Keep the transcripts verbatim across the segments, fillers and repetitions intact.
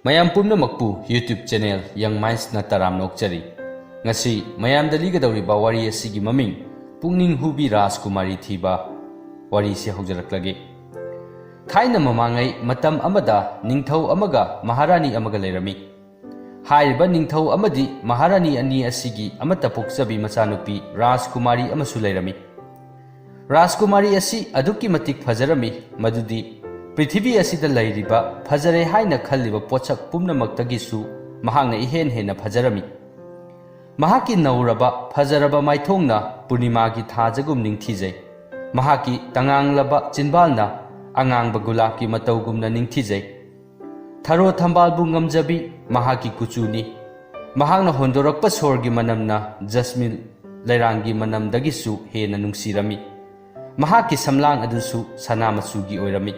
ꯃꯌꯥꯝ ꯄꯨꯝꯅꯃꯛꯄꯨ YouTube channel Young Mindsꯅ ꯇꯔꯥꯝꯅ ꯑꯣꯛꯆꯔꯤ꯫ ꯉꯁꯤ ꯃꯌꯥꯝꯗ ꯂꯤꯒꯗꯧꯔꯤꯕ ꯋꯥꯔꯤ ꯑꯁꯤꯒꯤ ꯃꯃꯤꯡ ꯄꯨꯛꯅꯤꯡ ꯍꯨꯕꯤ ꯔꯥꯖꯀꯨꯃꯥꯔꯤ ꯊꯤꯕ ꯋꯥꯔꯤꯁꯤ ꯍꯧꯖꯔꯛꯂꯒꯦ꯫ ꯊꯥꯏꯅ ꯃꯃꯥꯡꯉꯩ ꯃꯇꯝ ꯑꯃꯗ ꯅꯤꯡꯊꯧ ꯑꯃꯒ ꯃꯍꯥꯔꯥꯅꯤ ꯑꯃꯒ ꯂꯩꯔꯝꯃꯤ꯫ ꯍꯥꯏꯔꯤꯕ ꯅꯤꯡꯊꯧ ꯑꯃꯗꯤ ꯃꯍꯥꯔꯥꯅꯤ ꯑꯅꯤ ꯑꯁꯤꯒꯤ ꯑꯃꯠꯇ ꯄꯣꯛꯆꯕꯤ ꯃꯆꯥꯅꯨꯄꯤ ꯔꯥꯖꯀꯨꯃꯥꯔꯤ ꯑꯃꯁꯨ ꯂꯩꯔꯝꯃꯤ꯫ ꯔꯥꯖꯀꯨꯃꯥꯔꯤ ꯑꯁꯤ ꯑꯗꯨꯛꯀꯤ ꯃꯇꯤꯛ ꯐꯖꯔꯝꯃꯤ, ꯃꯗꯨꯗꯤ ꯄ꯭ꯔꯤꯊꯤꯕꯤ ꯑꯁꯤꯗ ꯂꯩꯔꯤꯕ ꯐꯖꯔꯦ ꯍꯥꯏꯅ ꯈꯜꯂꯤꯕ ꯄꯣꯠꯁꯛ ꯄꯨꯝꯅꯃꯛꯇꯒꯤꯁꯨ ꯃꯍꯥꯛꯅ ꯏꯍꯦꯟ ꯍꯦꯟꯅ ꯐꯖꯔꯝꯃꯤ꯫ ꯃꯍꯥꯛꯀꯤ ꯅꯧꯔꯕ, ꯐꯖꯔꯕ ꯃꯥꯏꯊꯣꯡꯅ ꯄꯨꯔꯅꯤꯃꯥꯒꯤ ꯊꯥꯖꯒꯨꯝ ꯅꯤꯡꯊꯤꯖꯩ꯫ ꯃꯍꯥꯛꯀꯤ ꯇꯉꯥꯡꯂꯕ ꯆꯤꯟꯕꯥꯜꯅ ꯑꯉꯥꯡꯕ ꯒꯨꯂꯥꯞꯀꯤ ꯃꯇꯧꯒꯨꯝꯅ ꯅꯤꯡꯊꯤꯖꯩ꯫ ꯊꯔꯣ ꯊꯝꯕꯥꯜꯕꯨ ꯉꯝꯖꯕꯤ ꯃꯍꯥꯛꯀꯤ ꯀꯨꯆꯨꯅꯤ꯫ ꯃꯍꯥꯛꯅ ꯍꯣꯟꯗꯣꯔꯛꯄ ꯁꯣꯔꯒꯤ ꯃꯅꯝꯅ ꯖꯁꯃꯤꯟ ꯂꯩꯔꯥꯡꯒꯤ ꯃꯅꯝꯗꯒꯤꯁꯨ ꯍꯦꯟꯅ ꯅꯨꯡꯁꯤꯔꯝꯃꯤ꯫ ꯃꯍꯥꯛꯀꯤ ꯁꯝꯂꯥꯡ ꯑꯗꯨꯁꯨ ꯁꯅꯥ ꯃꯆꯨꯒꯤ ꯑꯣꯏꯔꯝꯃꯤ꯫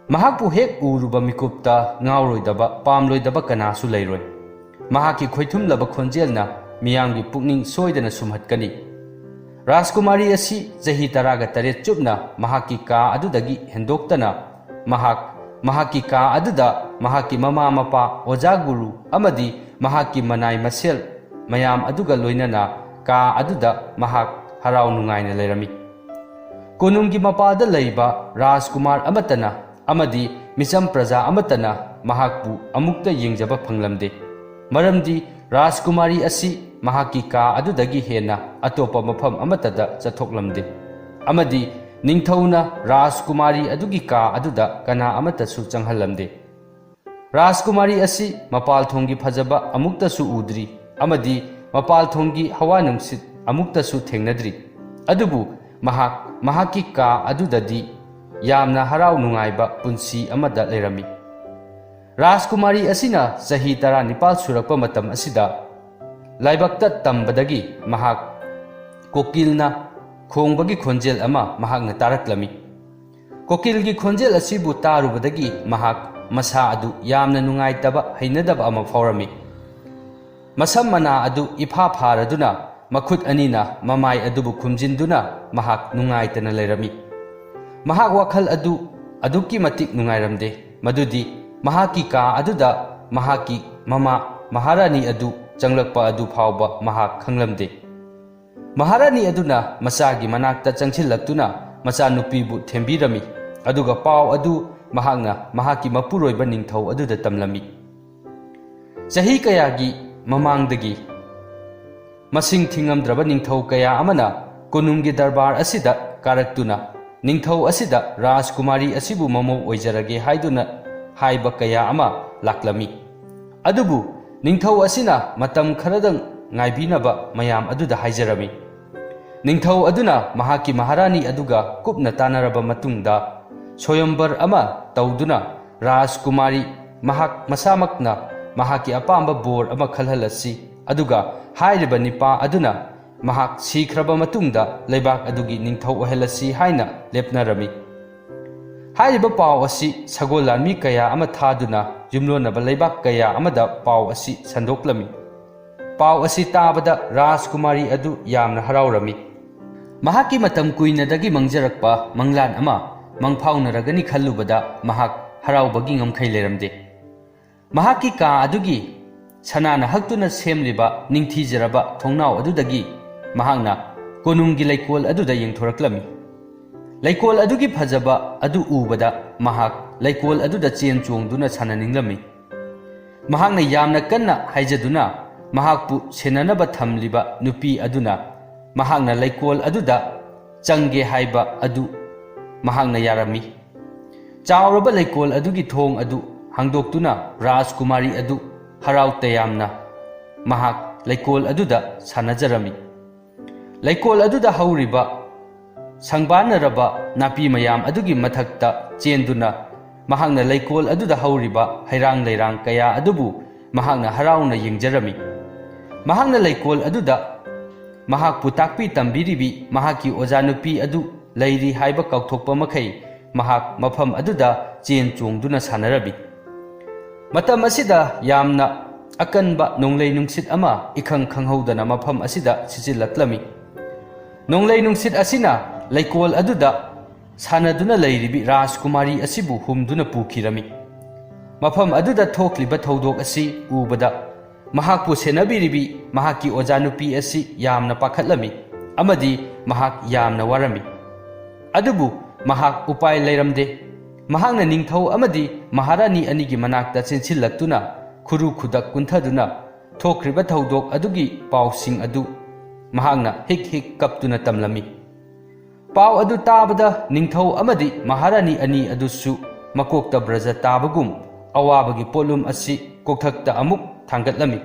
ꯃꯍꯥꯛꯄꯨ ꯍꯦꯛ ꯎꯔꯨꯕ ꯃꯤꯀꯨꯞꯇ ꯉꯥꯎꯔꯣꯏꯗꯕ, ꯄꯥꯝꯂꯣꯏꯗꯕ ꯀꯅꯥꯁꯨ ꯂꯩꯔꯣꯏ꯫ ꯃꯍꯥꯛꯀꯤ ꯈꯣꯏꯊꯨꯝꯂꯕ ꯈꯣꯟꯖꯦꯜꯅ ꯃꯤꯌꯥꯝꯒꯤ ꯄꯨꯛꯅꯤꯡ ꯁꯣꯏꯗꯅ ꯁꯨꯝꯍꯠꯀꯅꯤ꯫ ꯔꯥꯖꯀꯨꯃꯥꯔꯤ ꯑꯁꯤ ꯆꯍꯤ ꯇꯔꯥꯒ ꯇꯔꯦꯠ ꯆꯨꯞꯅ ꯃꯍꯥꯛꯀꯤ ꯀꯥ ꯑꯗꯨꯗꯒꯤ ꯍꯦꯟꯗꯣꯛꯇꯅ ꯃꯍꯥꯛ ꯃꯍꯥꯛꯀꯤ ꯀꯥ ꯑꯗꯨꯗ ꯃꯍꯥꯛꯀꯤ ꯃꯃꯥ ꯃꯄꯥ, ꯑꯣꯖꯥ ꯒꯨꯔꯨ ꯑꯃꯗꯤ ꯃꯍꯥꯛꯀꯤ ꯃꯅꯥꯏ ꯃꯁꯦꯜ ꯃꯌꯥꯝ ꯑꯗꯨꯒ ꯂꯣꯏꯅꯅ ꯀꯥ ꯑꯗꯨꯗ ꯃꯍꯥꯛ ꯍꯔꯥꯎ ꯅꯨꯡꯉꯥꯏꯅ ꯂꯩꯔꯝꯃꯤ꯫ ꯀꯣꯅꯨꯡꯒꯤ ꯃꯄꯥꯗ ꯂꯩꯕ ꯔꯥꯖꯀꯨꯃꯥꯔ ꯑꯃꯠꯇꯅ ꯑꯃꯗꯤ ꯃꯤꯆꯝ ꯄ꯭ꯔꯖꯥ ꯑꯃꯠꯇꯅ ꯃꯍꯥꯛꯄꯨ ꯑꯃꯨꯛꯇ ꯌꯦꯡꯖꯕ ꯐꯪꯂꯝꯗꯦ꯫ ꯃꯔꯝꯗꯤ ꯔꯥꯖꯀꯨꯃꯥꯔꯤ ꯑꯁꯤ ꯃꯍꯥꯛꯀꯤ ꯀꯥ ꯑꯗꯨꯗꯒꯤ ꯍꯦꯟꯅ ꯑꯇꯣꯞꯄ ꯃꯐꯝ ꯑꯃꯠꯇꯗ ꯆꯠꯊꯣꯛꯂꯝꯗꯦ꯫ ꯑꯃꯗꯤ ꯅꯤꯡꯊꯧꯅ ꯔꯥꯖꯀꯨꯃꯥꯔꯤ ꯑꯗꯨꯒꯤ ꯀꯥ ꯑꯗꯨꯗ ꯀꯅꯥ ꯑꯃꯠꯇꯁꯨ ꯆꯪꯍꯜꯂꯝꯗꯦ꯫ ꯔꯥꯖꯀꯨꯃꯥꯔꯤ ꯑꯁꯤ ꯃꯄꯥꯜ ꯊꯣꯡꯒꯤ ꯐꯖꯕ ꯑꯃꯨꯛꯇꯁꯨ ꯎꯗ꯭ꯔꯤ ꯑꯃꯗꯤ ꯃꯄꯥꯜ ꯊꯣꯡꯒꯤ ꯍꯋꯥ ꯅꯨꯡꯁꯤꯠ ꯑꯃꯨꯛꯇꯁꯨ ꯊꯦꯡꯅꯗ꯭ꯔꯤ꯫ ꯑꯗꯨꯕꯨ ꯃꯍꯥꯛ ꯃꯍꯥꯛꯀꯤ ꯀꯥ ꯑꯗꯨꯗꯗꯤ ꯌꯥꯝꯅ ꯍꯔꯥꯎ ꯅꯨꯡꯉꯥꯏꯕ ꯄꯨꯟꯁꯤ ꯑꯃꯗ ꯂꯩꯔꯝꯃꯤ꯫ ꯔꯥꯖꯀꯨꯃꯥꯔꯤ ꯑꯁꯤꯅ ꯆꯍꯤ ꯇꯔꯥꯅꯤꯄꯥꯜ ꯁꯨꯔꯛꯄ ꯃꯇꯝ ꯑꯁꯤꯗ ꯂꯥꯏꯕꯛꯇ ꯇꯝꯕꯗꯒꯤ ꯃꯍꯥꯛ ꯀꯣꯀꯤꯜꯅ ꯈꯣꯡꯕꯒꯤ ꯈꯣꯟꯖꯦꯜ ꯑꯃ ꯃꯍꯥꯛꯅ ꯇꯥꯔꯛꯂꯝꯃꯤ꯫ ꯀꯣꯀꯤꯜꯒꯤ ꯈꯣꯟꯖꯦꯜ ꯑꯁꯤꯕꯨ ꯇꯥꯔꯨꯕꯗꯒꯤ ꯃꯍꯥꯛ ꯃꯁꯥ ꯑꯗꯨ ꯌꯥꯝꯅ ꯅꯨꯡꯉꯥꯏꯇꯕ, ꯍꯩꯅꯗꯕ ꯑꯃ ꯐꯥꯎꯔꯝꯃꯤ꯫ ꯃꯁꯝ ꯃꯅꯥ ꯑꯗꯨ ꯏꯐꯥ ꯐꯥꯔꯗꯨꯅ ꯃꯈꯨꯠ ꯑꯅꯤꯅ ꯃꯃꯥꯏ ꯑꯗꯨꯕꯨ ꯈꯨꯝꯖꯤꯟꯗꯨꯅ ꯃꯍꯥꯛ ꯅꯨꯡꯉꯥꯏꯇꯅ ꯂꯩꯔꯝꯃꯤ꯫ ꯃꯍꯥꯛ ꯋꯥꯈꯜ ꯑꯗꯨ ꯑꯗꯨꯛꯀꯤ ꯃꯇꯤꯛ ꯅꯨꯡꯉꯥꯏꯔꯝꯗꯦ, ꯃꯗꯨꯗꯤ ꯃꯍꯥꯛꯀꯤ ꯀꯥ ꯑꯗꯨꯗ ꯃꯍꯥꯛꯀꯤ ꯃꯃꯥ ꯃꯍꯥꯔꯥꯅꯤ ꯑꯗꯨ ꯆꯪꯂꯛꯄ ꯑꯗꯨ ꯐꯥꯎꯕ ꯃꯍꯥꯛ ꯈꯪꯂꯝꯗꯦ꯫ ꯃꯍꯥꯔꯥꯅꯤ ꯑꯗꯨꯅ ꯃꯆꯥꯒꯤ ꯃꯅꯥꯛꯇ ꯆꯪꯁꯤꯜꯂꯛꯇꯨꯅ ꯃꯆꯥꯅꯨꯄꯤꯕꯨ ꯊꯦꯝꯕꯤꯔꯝꯃꯤ, ꯑꯗꯨꯒ ꯄꯥꯎ ꯑꯗꯨ ꯃꯍꯥꯛꯅ ꯃꯍꯥꯛꯀꯤ ꯃꯄꯨꯔꯣꯏꯕ ꯅꯤꯡꯊꯧ ꯑꯗꯨꯗ ꯇꯝꯂꯝꯃꯤ꯫ ꯆꯍꯤ ꯀꯌꯥꯒꯤ ꯃꯃꯥꯡꯗꯒꯤ ꯃꯁꯤꯡ ꯊꯤꯉꯝꯗ꯭ꯔꯕ ꯅꯤꯡꯊꯧ ꯀꯌꯥ ꯑꯃꯅ ꯀꯣꯅꯨꯡꯒꯤ ꯗꯔꯕꯥꯔ ꯑꯁꯤꯗ ꯀꯥꯔꯛꯇꯨꯅ ꯅꯤꯡꯊꯧ ꯑꯁꯤꯗ ꯔꯥꯖꯀꯨꯃꯥꯔꯤ ꯑꯁꯤꯕꯨ ꯃꯃꯧ ꯑꯣꯏꯖꯔꯒꯦ ꯍꯥꯏꯗꯨꯅ ꯍꯥꯏꯕ ꯀꯌꯥ ꯑꯃ ꯂꯥꯛꯂꯝꯃꯤ꯫ ꯑꯗꯨꯕꯨ ꯅꯤꯡꯊꯧ ꯑꯁꯤꯅ ꯃꯇꯝ ꯈꯔꯗꯪ ꯉꯥꯏꯕꯤꯅꯕ ꯃꯌꯥꯝ ꯑꯗꯨꯗ ꯍꯥꯏꯖꯔꯝꯃꯤ꯫ ꯅꯤꯡꯊꯧ ꯑꯗꯨꯅ ꯃꯍꯥꯛꯀꯤ ꯃꯍꯥꯔꯥꯅꯤ ꯑꯗꯨꯒ ꯀꯨꯞꯅ ꯇꯥꯟꯅꯔꯕ ꯃꯇꯨꯡꯗ ꯁꯣꯌꯝꯕꯔ ꯑꯃ ꯇꯧꯗꯨꯅ ꯔꯥꯖꯀꯨꯃꯥꯔꯤ ꯃꯍꯥꯛ ꯃꯁꯥꯃꯛꯅ ꯃꯍꯥꯛꯀꯤ ꯑꯄꯥꯝꯕ ꯕꯣꯔ ꯑꯃ ꯈꯜꯍꯜꯂꯁꯤ, ꯑꯗꯨꯒ ꯍꯥꯏꯔꯤꯕ ꯅꯤꯄꯥ ꯑꯗꯨꯅ ꯃꯍꯥꯛ ꯁꯤꯈ꯭ꯔꯕ ꯃꯇꯨꯡꯗ ꯂꯩꯕꯥꯛ ꯑꯗꯨꯒꯤ ꯅꯤꯡꯊꯧ ꯑꯣꯏꯍꯜꯂꯁꯤ ꯍꯥꯏꯅ ꯂꯦꯞꯅꯔꯝꯃꯤ꯫ ꯍꯥꯏꯔꯤꯕ ꯄꯥꯎ ꯑꯁꯤ ꯁꯒꯣꯜ ꯂꯥꯟꯃꯤ ꯀꯌꯥ ꯑꯃ ꯊꯥꯗꯨꯅ ꯌꯨꯝꯂꯣꯟꯅꯕ ꯂꯩꯕꯥꯛ ꯀꯌꯥ ꯑꯃꯗ ꯄꯥꯎ ꯑꯁꯤ ꯁꯟꯗꯣꯛꯂꯝꯃꯤ꯫ ꯄꯥꯎ ꯑꯁꯤ ꯇꯥꯕꯗ ꯔꯥꯖꯀꯨꯃꯥꯔꯤ ꯑꯗꯨ ꯌꯥꯝꯅ ꯍꯔꯥꯎꯔꯝꯃꯤ꯫ ꯃꯍꯥꯛꯀꯤ ꯃꯇꯝ ꯀꯨꯏꯅꯗꯒꯤ ꯃꯪꯖꯔꯛꯄ ꯃꯪꯂꯥꯟ ꯑꯃ ꯃꯪꯐꯥꯎꯅꯔꯒꯅꯤ ꯈꯜꯂꯨꯕꯗ ꯃꯍꯥꯛ ꯍꯔꯥꯎꯕꯒꯤ ꯉꯝꯈꯩ ꯂꯩꯔꯝꯗꯦ꯫ ꯃꯍꯥꯛꯀꯤ ꯀꯥ ꯑꯗꯨꯒꯤ ꯁꯅꯥꯅ ꯍꯛꯇꯨꯅ ꯁꯦꯝꯂꯤꯕ ꯅꯤꯡꯊꯤꯖꯔꯕ ꯊꯣꯡꯅꯥꯎ ꯑꯗꯨꯗꯒꯤ ꯃꯍꯥꯛꯅ ꯀꯣꯅꯨꯡꯒꯤ ꯂꯩꯀꯣꯜ ꯑꯗꯨꯗ ꯌꯦꯡꯊꯣꯔꯛꯂꯝꯃꯤ꯫ ꯂꯩꯀꯣꯜ ꯑꯗꯨꯒꯤ ꯐꯖꯕ ꯑꯗꯨ ꯎꯕꯗ ꯃꯍꯥꯛ ꯂꯩꯀꯣꯜ ꯑꯗꯨꯗ ꯆꯦꯟ ꯆꯣꯡꯗꯨꯅ ꯁꯥꯟꯅꯅꯤꯡꯂꯝꯃꯤ꯫ ꯃꯍꯥꯛꯅ ꯌꯥꯝꯅ ꯀꯟꯅ ꯍꯥꯏꯖꯗꯨꯅ ꯃꯍꯥꯛꯄꯨ ꯁꯦꯟꯅꯅꯕ ꯊꯝꯂꯤꯕ ꯅꯨꯄꯤ ꯑꯗꯨꯅ ꯃꯍꯥꯛꯅ ꯂꯩꯀꯣꯜ ꯑꯗꯨꯗ ꯆꯪꯒꯦ ꯍꯥꯏꯕ ꯑꯗꯨ ꯃꯍꯥꯛꯅ ꯌꯥꯔꯝꯃꯤ꯫ ꯆꯥꯎꯔꯕ ꯂꯩꯀꯣꯜ ꯑꯗꯨꯒꯤ ꯊꯣꯡ ꯑꯗꯨ ꯍꯥꯡꯗꯣꯛꯇꯨꯅ ꯔꯥꯖꯀꯨꯃꯥꯔꯤ ꯑꯗꯨ ꯍꯔꯥꯎ ꯇꯌꯥꯝꯅ ꯃꯍꯥꯛ ꯂꯩꯀꯣꯜ ꯑꯗꯨꯗ ꯁꯥꯟꯅꯖꯔꯝꯃꯤ꯫ ꯂꯩꯀꯣꯜ ꯑꯗꯨꯗ ꯍꯧꯔꯤꯕ ꯁꯪꯕꯥꯟꯅꯔꯕ ꯅꯥꯄꯤ ꯃꯌꯥꯝ ꯑꯗꯨꯒꯤ ꯃꯊꯛꯇ ꯆꯦꯟꯗꯨꯅ ꯃꯍꯥꯛꯅ ꯂꯩꯀꯣꯜ ꯑꯗꯨꯗ ꯍꯧꯔꯤꯕ ꯍꯩꯔꯥꯡ ꯂꯩꯔꯥꯡ ꯀꯌꯥ ꯑꯗꯨꯕꯨ ꯃꯍꯥꯛꯅ ꯍꯔꯥꯎꯅ ꯌꯦꯡꯖꯔꯝꯃꯤ꯫ ꯃꯍꯥꯛꯅ ꯂꯩꯀꯣꯜ ꯑꯗꯨꯗ ꯃꯍꯥꯛꯄꯨ ꯇꯥꯛꯄꯤ ꯇꯝꯕꯤꯔꯤꯕꯤ ꯃꯍꯥꯛꯀꯤ ꯑꯣꯖꯥ ꯅꯨꯄꯤ ꯑꯗꯨ ꯂꯩꯔꯤ ꯍꯥꯏꯕ ꯀꯥꯎꯊꯣꯛꯄ ꯃꯈꯩ ꯃꯍꯥꯛ ꯃꯐꯝ ꯑꯗꯨꯗ ꯆꯦꯟ ꯆꯣꯡꯗꯨꯅ ꯁꯥꯟꯅꯔꯝꯃꯤ꯫ ꯃꯇꯝ ꯑꯁꯤꯗ ꯌꯥꯝꯅ ꯑꯀꯟꯕ ꯅꯣꯡꯂꯩ ꯅꯨꯡꯁꯤꯠ ꯑꯃ ꯏꯈꯪ ꯈꯪꯍꯧꯗꯅ ꯃꯐꯝ ꯑꯁꯤꯗ ꯁꯤꯆꯤꯜꯂꯛꯂꯝꯃꯤ꯫ ꯅꯣꯡꯂꯩ ꯅꯨꯡꯁꯤꯠ ꯑꯁꯤꯅ ꯂꯩꯀꯣꯜ ꯑꯗꯨꯗ ꯁꯥꯟꯅꯗꯨꯅ ꯂꯩꯔꯤꯕꯤ ꯔꯥꯖꯀꯨꯃꯥꯔꯤ ꯑꯁꯤꯕꯨ ꯍꯨꯝꯗꯨꯅ ꯄꯨꯈꯤꯔꯝꯃꯤ꯫ ꯃꯐꯝ ꯑꯗꯨꯗ ꯊꯣꯛꯂꯤꯕ ꯊꯧꯗꯣꯛ ꯑꯁꯤ ꯎꯕꯗ ꯃꯍꯥꯛꯄꯨ ꯁꯦꯟꯅꯕꯤꯔꯤꯕꯤ ꯃꯍꯥꯛꯀꯤ ꯑꯣꯖꯥ ꯅꯨꯄꯤ ꯑꯁꯤ ꯌꯥꯝꯅ ꯄꯥꯈꯠꯂꯝꯃꯤ ꯑꯃꯗꯤ ꯃꯍꯥꯛ ꯌꯥꯝꯅ ꯋꯥꯔꯝꯃꯤ꯫ ꯑꯗꯨꯕꯨ ꯃꯍꯥꯛ ꯎꯄꯥꯏ ꯂꯩꯔꯝꯗꯦ꯫ ꯃꯍꯥꯛꯅ ꯅꯤꯡꯊꯧ ꯑꯃꯗꯤ ꯃꯍꯥꯔꯥꯅꯤ ꯑꯅꯤꯒꯤ ꯃꯅꯥꯛꯇ ꯆꯦꯟꯁꯤꯜꯂꯛꯇꯨꯅ ꯈꯨꯔꯨ ꯈꯨꯗꯛ ꯀꯨꯟꯊꯗꯨꯅ ꯊꯣꯛꯈ꯭ꯔꯤꯕ ꯊꯧꯗꯣꯛ ꯑꯗꯨꯒꯤ ꯄꯥꯎꯁꯤꯡ ꯑꯗꯨ ꯃꯍꯥꯛꯅ ꯍꯤꯛ ꯍꯤꯛ ꯀꯞꯇꯨꯅ ꯇꯝꯂꯝꯃꯤ꯫ ꯄꯥꯎ ꯑꯗꯨ ꯇꯥꯕꯗ ꯅꯤꯡꯊꯧ ꯑꯃꯗꯤ ꯃꯍꯥꯔꯥꯅꯤ ꯑꯅꯤ ꯑꯗꯨꯁꯨ ꯃꯀꯣꯛꯇ ꯕ꯭ꯔꯖ ꯇꯥꯕꯒꯨꯝ ꯑꯋꯥꯕꯒꯤ ꯄꯣꯠꯂꯨꯝ ꯑꯁꯤ ꯀꯣꯛꯊꯛꯇ ꯑꯃꯨꯛ ꯊꯥꯡꯒꯠꯂꯝꯃꯤ꯫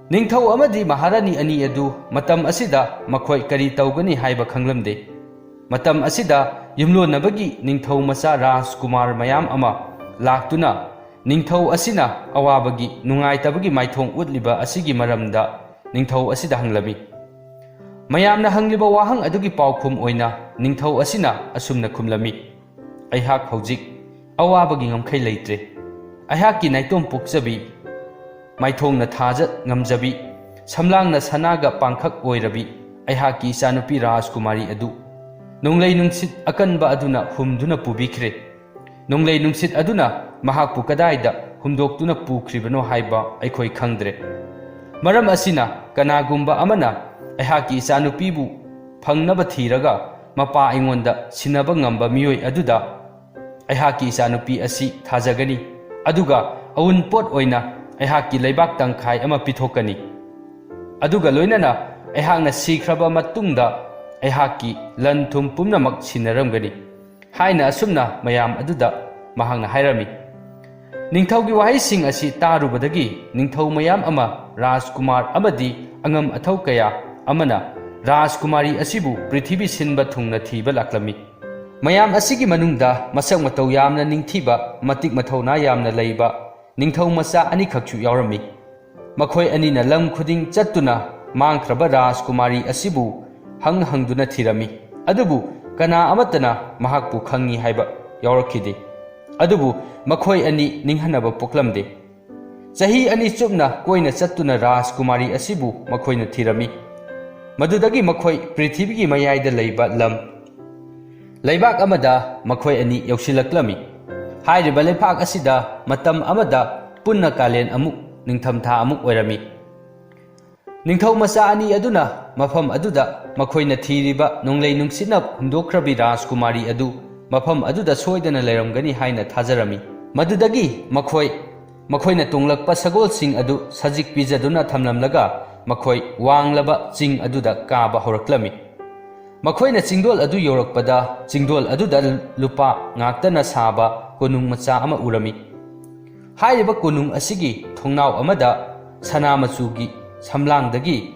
ꯅꯤꯡꯊꯧ ꯑꯃꯗꯤ ꯃꯍꯥꯔꯥꯅꯤ ꯑꯅꯤ ꯑꯗꯨ ꯃꯇꯝ ꯑꯁꯤꯗ ꯃꯈꯣꯏ ꯀꯔꯤ ꯇꯧꯒꯅꯤ ꯍꯥꯏꯕ ꯈꯪꯂꯝꯗꯦ꯫ ꯃꯇꯝ ꯑꯁꯤꯗ ꯌꯨꯝꯂꯣꯟꯅꯕꯒꯤ ꯅꯤꯡꯊꯧ ꯃꯆꯥ ꯔꯥꯖꯀꯨꯃꯥꯔ ꯃꯌꯥꯝ ꯑꯃ ꯂꯥꯛꯇꯨꯅ ꯅꯤꯡꯊꯧ ꯑꯁꯤꯅ ꯑꯋꯥꯕꯒꯤ ꯅꯨꯡꯉꯥꯏꯇꯕꯒꯤ ꯃꯥꯏꯊꯣꯡ ꯎꯠꯂꯤꯕ ꯑꯁꯤꯒꯤ ꯃꯔꯝꯗ ꯅꯤꯡꯊꯧ ꯑꯁꯤꯗ ꯍꯪꯂꯝꯃꯤ꯫ ꯃꯌꯥꯝꯅ ꯍꯪꯂꯤꯕ ꯋꯥꯍꯪ ꯑꯗꯨꯒꯤ ꯄꯥꯎꯈꯨꯝ ꯑꯣꯏꯅ ꯅꯤꯡꯊꯧ ꯑꯁꯤꯅ ꯑꯁꯨꯝꯅ ꯈꯨꯝꯂꯝꯃꯤ, "ꯑꯩꯍꯥꯛ ꯍꯧꯖꯤꯛ ꯑꯋꯥꯕꯒꯤ ꯉꯝꯈꯩ ꯂꯩꯇ꯭ꯔꯦ꯫ ꯑꯩꯍꯥꯛꯀꯤ ꯅꯥꯏꯇꯣꯝ ꯄꯣꯛꯆꯕꯤ, ꯃꯥꯏꯊꯣꯡꯅ ꯊꯥꯖ ꯉꯝꯖꯕꯤ, ꯁꯝꯂꯥꯡꯅ ꯁꯅꯥꯒ ꯄꯥꯡꯈꯛ ꯑꯣꯏꯔꯕꯤ ꯑꯩꯍꯥꯛꯀꯤ ꯏꯆꯥꯅꯨꯄꯤ ꯔꯥꯖꯀꯨꯃꯥꯔꯤ ꯑꯗꯨ ꯅꯣꯡꯂꯩ ꯅꯨꯡꯁꯤꯠ ꯑꯀꯟꯕ ꯑꯗꯨꯅ ꯍꯨꯝꯗꯨꯅ ꯄꯨꯕꯤꯈ꯭ꯔꯦ꯫ ꯅꯣꯡꯂꯩ ꯅꯨꯡꯁꯤꯠ ꯑꯗꯨꯅ ꯃꯍꯥꯛꯄꯨ ꯀꯗꯥꯏꯗ ꯍꯨꯝꯗꯣꯛꯇꯨꯅ ꯄꯨꯈ꯭ꯔꯤꯕꯅꯣ ꯍꯥꯏꯕ ꯑꯩꯈꯣꯏ ꯈꯪꯗ꯭ꯔꯦ꯫ ꯃꯔꯝ ꯑꯁꯤꯅ ꯀꯅꯥꯒꯨꯝꯕ ꯑꯃꯅ ꯑꯩꯍꯥꯛꯀꯤ ꯏꯆꯥꯅꯨꯄꯤꯕꯨ ꯐꯪꯅꯕ ꯊꯤꯔꯒ ꯃꯄꯥ ꯑꯩꯉꯣꯟꯗ ꯁꯤꯟꯅꯕ ꯉꯝꯕ ꯃꯤꯑꯣꯏ ꯑꯗꯨꯗ ꯑꯩꯍꯥꯛꯀꯤ ꯏꯆꯥꯅꯨꯄꯤ ꯑꯁꯤ ꯊꯥꯖꯒꯅꯤ, ꯑꯗꯨꯒ ꯑꯎꯟꯄꯣꯠ ꯑꯣꯏꯅ ꯑꯩꯍꯥꯛꯀꯤ ꯂꯩꯕꯥꯛ ꯇꯪꯈꯥꯏ ꯑꯃ ꯄꯤꯊꯣꯛꯀꯅꯤ꯫ ꯑꯗꯨꯒ ꯂꯣꯏꯅꯅ ꯑꯩꯍꯥꯛꯅ ꯁꯤꯈ꯭ꯔꯕ ꯃꯇꯨꯡꯗ ꯑꯩꯍꯥꯛꯀꯤ ꯂꯟ ꯊꯨꯝ ꯄꯨꯝꯅꯃꯛ ꯁꯤꯟꯅꯔꯝꯒꯅꯤ" ꯍꯥꯏꯅ ꯑꯁꯨꯝꯅ ꯃꯌꯥꯝ ꯑꯗꯨꯗ ꯃꯍꯥꯛꯅ ꯍꯥꯏꯔꯝꯃꯤ꯫ ꯅꯤꯡꯊꯧꯒꯤ ꯋꯥꯍꯩꯁꯤꯡ ꯑꯁꯤ ꯇꯥꯔꯨꯕꯗꯒꯤ ꯅꯤꯡꯊꯧ ꯃꯌꯥꯝ ꯑꯃ ꯔꯥꯖꯀꯨꯃꯥꯔ ꯑꯃꯗꯤ ꯑꯉꯝ ꯑꯊꯧ ꯀꯌꯥ ꯑꯃꯅ ꯔꯥꯖꯀꯨꯃꯥꯔꯤ ꯑꯁꯤꯕꯨ ꯄ꯭ꯔꯤꯊꯤꯕꯤ ꯁꯤꯟꯕ ꯊꯨꯡꯅ ꯊꯤꯕ ꯂꯥꯛꯂꯝꯃꯤ꯫ ꯃꯌꯥꯝ ꯑꯁꯤꯒꯤ ꯃꯅꯨꯡꯗ ꯃꯁꯛ ꯃꯇꯧ ꯌꯥꯝꯅ ꯅꯤꯡꯊꯤꯕ, ꯃꯇꯤꯛ ꯃꯊꯧꯅꯥ ꯌꯥꯝꯅ ꯂꯩꯕ ꯅꯤꯡꯊꯧ ꯃꯆꯥ ꯑꯅꯤꯈꯛꯁꯨ ꯌꯥꯎꯔꯝꯃꯤ꯫ ꯃꯈꯣꯏ ꯑꯅꯤꯅ ꯂꯝ ꯈꯨꯗꯤꯡ ꯆꯠꯇꯨꯅ ꯃꯥꯡꯈ꯭ꯔꯕ ꯔꯥꯖꯀꯨꯃꯥꯔꯤ ꯑꯁꯤꯕꯨ ꯍꯪ ꯍꯪꯗꯨꯅ ꯊꯤꯔꯝꯃꯤ, ꯑꯗꯨꯕꯨ ꯀꯅꯥ ꯑꯃꯠꯇꯅ ꯃꯍꯥꯛꯄꯨ ꯈꯪꯉꯤ ꯍꯥꯏꯕ ꯌꯥꯎꯔꯛꯈꯤꯗꯦ꯫ ꯑꯗꯨꯕꯨ ꯃꯈꯣꯏ ꯑꯅꯤ ꯅꯤꯡꯍꯟꯅꯕ ꯄꯣꯛꯂꯝꯗꯦ꯫ ꯆꯍꯤ ꯑꯅꯤ ꯆꯨꯞꯅ ꯀꯣꯏꯅ ꯆꯠꯇꯨꯅ ꯔꯥꯖꯀꯨꯃꯥꯔꯤ ꯑꯁꯤꯕꯨ ꯃꯈꯣꯏꯅ ꯊꯤꯔꯝꯃꯤ꯫ ꯃꯗꯨꯗꯒꯤ ꯃꯈꯣꯏ ꯄ꯭ꯔꯤꯊꯤꯕꯤꯒꯤ ꯃꯌꯥꯏꯗ ꯂꯩꯕ ꯂꯝ, ꯂꯩꯕꯥꯛ ꯑꯃꯗ ꯃꯈꯣꯏ ꯑꯅꯤ ꯌꯧꯁꯤꯜꯂꯛꯂꯝꯃꯤ꯫ ꯍꯥꯏꯔꯤꯕ ꯂꯩꯄꯥꯛ ꯑꯁꯤꯗ ꯃꯇꯝ ꯑꯃꯗ ꯄꯨꯟꯅ ꯀꯥꯂꯦꯟ ꯑꯃꯨꯛ ꯅꯤꯡꯊꯝꯊꯥ ꯑꯃꯨꯛ ꯑꯣꯏꯔꯝꯃꯤ꯫ ꯅꯤꯡꯊꯧ ꯃꯆꯥ ꯑꯅꯤ ꯑꯗꯨꯅ ꯃꯐꯝ ꯑꯗꯨꯗ ꯃꯈꯣꯏꯅ ꯊꯤꯔꯤꯕ ꯅꯣꯡꯂꯩ ꯅꯨꯡꯁꯤꯠꯅ ꯍꯨꯟꯗꯣꯛꯈ꯭ꯔꯕꯤ ꯔꯥꯖꯀꯨꯃꯥꯔꯤ ꯑꯗꯨ ꯃꯐꯝ ꯑꯗꯨꯗ ꯁꯣꯏꯗꯅ ꯂꯩꯔꯝꯒꯅꯤ ꯍꯥꯏꯅ ꯊꯥꯖꯔꯝꯃꯤ꯫ ꯃꯗꯨꯗꯒꯤ ꯃꯈꯣꯏ, ꯃꯈꯣꯏꯅ ꯇꯣꯡꯂꯛꯄ ꯁꯒꯣꯜꯁꯤꯡ ꯑꯗꯨ ꯁꯖꯤꯛ ꯄꯤꯖꯗꯨꯅ ꯊꯝꯂꯝꯂꯒ ꯃꯈꯣꯏ ꯋꯥꯡꯂꯕ ꯆꯤꯡ ꯑꯗꯨꯗ ꯀꯥꯕ ꯍꯧꯔꯛꯂꯝꯃꯤ꯫ ꯃꯈꯣꯏꯅ ꯆꯤꯡꯗꯣꯜ ꯑꯗꯨ ꯌꯧꯔꯛꯄꯗ ꯆꯤꯡꯗꯣꯜ ꯑꯗꯨꯗ ꯂꯨꯄꯥ ꯉꯥꯛꯇꯅ ꯁꯥꯕ ꯀꯣꯅꯨꯡ ꯃꯆꯥ ꯑꯃ ꯎꯔꯝꯃꯤ꯫ ꯍꯥꯏꯔꯤꯕ ꯀꯣꯅꯨꯡ ꯑꯁꯤꯒꯤ ꯊꯣꯡꯅꯥꯎ ꯑꯃꯗ ꯁꯅꯥ ꯃꯆꯨꯒꯤ ꯁꯝꯂꯥꯡꯗꯒꯤ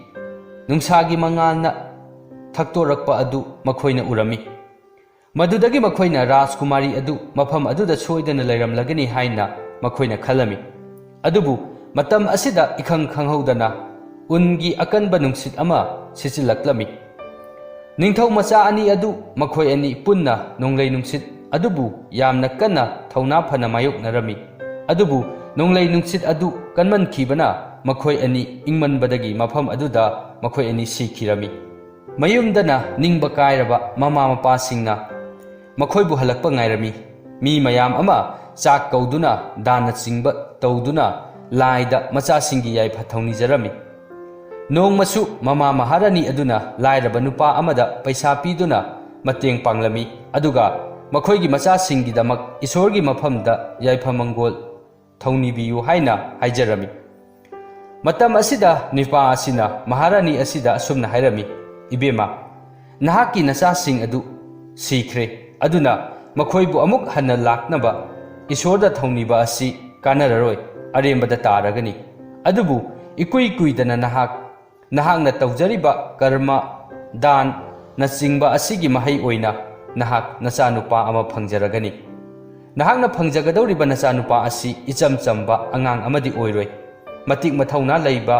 ꯅꯨꯡꯁꯥꯒꯤ ꯃꯉꯥꯜꯅ ꯊꯛꯇꯣꯔꯛꯄ ꯑꯗꯨ ꯃꯈꯣꯏꯅ ꯎꯔꯝꯃꯤ꯫ ꯃꯗꯨꯗꯒꯤ ꯃꯈꯣꯏꯅ ꯔꯥꯖꯀꯨꯃꯥꯔꯤ ꯑꯗꯨ ꯃꯐꯝ ꯑꯗꯨꯗ ꯁꯣꯏꯗꯅ ꯂꯩꯔꯝꯂꯒꯅꯤ ꯍꯥꯏꯅ ꯃꯈꯣꯏꯅ ꯈꯜꯂꯝꯃꯤ꯫ ꯑꯗꯨꯕꯨ ꯃꯇꯝ ꯑꯁꯤꯗ ꯏꯈꯪ ꯈꯪꯍꯧꯗꯅ ꯎꯟꯒꯤ ꯑꯀꯟꯕ ꯅꯨꯡꯁꯤꯠ ꯑꯃ ꯁꯤꯠꯆꯤꯜꯂꯛꯂꯝꯃꯤ꯫ ꯅꯤꯡꯊꯧ ꯃꯆꯥ ꯑꯅꯤ ꯑꯗꯨ ꯃꯈꯣꯏ ꯑꯅꯤ ꯄꯨꯟꯅ ꯅꯣꯡꯂꯩ ꯅꯨꯡꯁꯤꯠ ꯑꯗꯨꯕꯨ ꯌꯥꯝꯅ ꯀꯟꯅ ꯊꯧꯅꯥ ꯐꯅ ꯃꯥꯌꯣꯛꯅꯔꯝꯃꯤ꯫ ꯑꯗꯨꯕꯨ ꯅꯣꯡꯂꯩ ꯅꯨꯡꯁꯤꯠ ꯑꯗꯨ ꯀꯟꯃꯟꯈꯤꯕꯅ ꯃꯈꯣꯏ ꯑꯅꯤ ꯏꯪꯃꯟꯕꯗꯒꯤ ꯃꯐꯝ ꯑꯗꯨꯗ ꯃꯈꯣꯏ ꯑꯅꯤ ꯁꯤꯈꯤꯔꯝꯃꯤ꯫ ꯃꯌꯨꯝꯗꯅ ꯅꯤꯡꯕ ꯀꯥꯏꯔꯕ ꯃꯃꯥ ꯃꯄꯥꯁꯤꯡꯅ ꯃꯈꯣꯏꯕꯨ ꯍꯜꯂꯛꯄ ꯉꯥꯏꯔꯝꯃꯤ꯫ ꯃꯤ ꯃꯌꯥꯝ ꯑꯃ ꯆꯥꯛ ꯀꯧꯗꯨꯅ, ꯗꯥꯟꯅꯆꯤꯡꯕ ꯇꯧꯗꯨꯅ ꯂꯥꯏꯗ ꯃꯆꯥꯁꯤꯡꯒꯤ ꯌꯥꯏꯐ ꯊꯧꯅꯤꯖꯔꯝꯃꯤ꯫ ꯅꯣꯡꯃꯁꯨ ꯃꯃꯥ ꯃꯍꯥꯔꯥꯅꯤ ꯑꯗꯨꯅ ꯂꯥꯏꯔꯕ ꯅꯨꯄꯥ ꯑꯃꯗ ꯄꯩꯁꯥ ꯄꯤꯗꯨꯅ ꯃꯇꯦꯡ ꯄꯥꯡꯂꯝꯃꯤ, ꯑꯗꯨꯒ ꯃꯈꯣꯏꯒꯤ ꯃꯆꯥꯁꯤꯡꯒꯤꯗꯃꯛ ꯏꯁꯣꯔꯒꯤ ꯃꯐꯝꯗ ꯌꯥꯏꯐ ꯃꯪꯒꯣꯜ ꯊꯧꯅꯤꯕꯤꯌꯨ ꯍꯥꯏꯅ ꯍꯥꯏꯖꯔꯝꯃꯤ꯫ ꯃꯇꯝ ꯑꯁꯤꯗ ꯅꯨꯄꯥ ꯑꯁꯤꯅ ꯃꯍꯥꯔꯥꯅꯤ ꯑꯁꯤꯗ ꯑꯁꯨꯝꯅ ꯍꯥꯏꯔꯝꯃꯤ, "ꯏꯕꯦꯝꯃ, ꯅꯍꯥꯛꯀꯤ ꯅꯆꯥꯁꯤꯡ ꯑꯗꯨ ꯁꯤꯈ꯭ꯔꯦ, ꯑꯗꯨꯅ ꯃꯈꯣꯏꯕꯨ ꯑꯃꯨꯛ ꯍꯟꯅ ꯂꯥꯛꯅꯕ ꯏꯁꯣꯔꯗ ꯊꯧꯅꯤꯕ ꯑꯁꯤ ꯀꯥꯟꯅꯔꯔꯣꯏ, ꯑꯔꯦꯝꯕꯗ ꯇꯥꯔꯒꯅꯤ꯫ ꯑꯗꯨꯕꯨ ꯏꯀꯨꯏ ꯀꯨꯏꯗꯅ ꯅꯍꯥꯛ, ꯅꯍꯥꯛꯅ ꯇꯧꯖꯔꯤꯕ ꯀꯔꯃ, ꯗꯥꯟꯅꯆꯤꯡꯕ ꯑꯁꯤꯒꯤ ꯃꯍꯩ ꯑꯣꯏꯅ ꯅꯍꯥꯛ ꯅꯆꯥꯅꯨꯄꯥ ꯑꯃ ꯐꯪꯖꯔꯒꯅꯤ꯫ ꯅꯍꯥꯛꯅ ꯐꯪꯖꯒꯗꯧꯔꯤꯕ ꯅꯆꯥꯅꯨꯄꯥ ꯑꯁꯤ ꯏꯆꯝ ꯆꯝꯕ ꯑꯉꯥꯡ ꯑꯃꯗꯤ ꯑꯣꯏꯔꯣꯏ꯫ ꯃꯇꯤꯛ ꯃꯊꯧꯅꯥ ꯂꯩꯕ,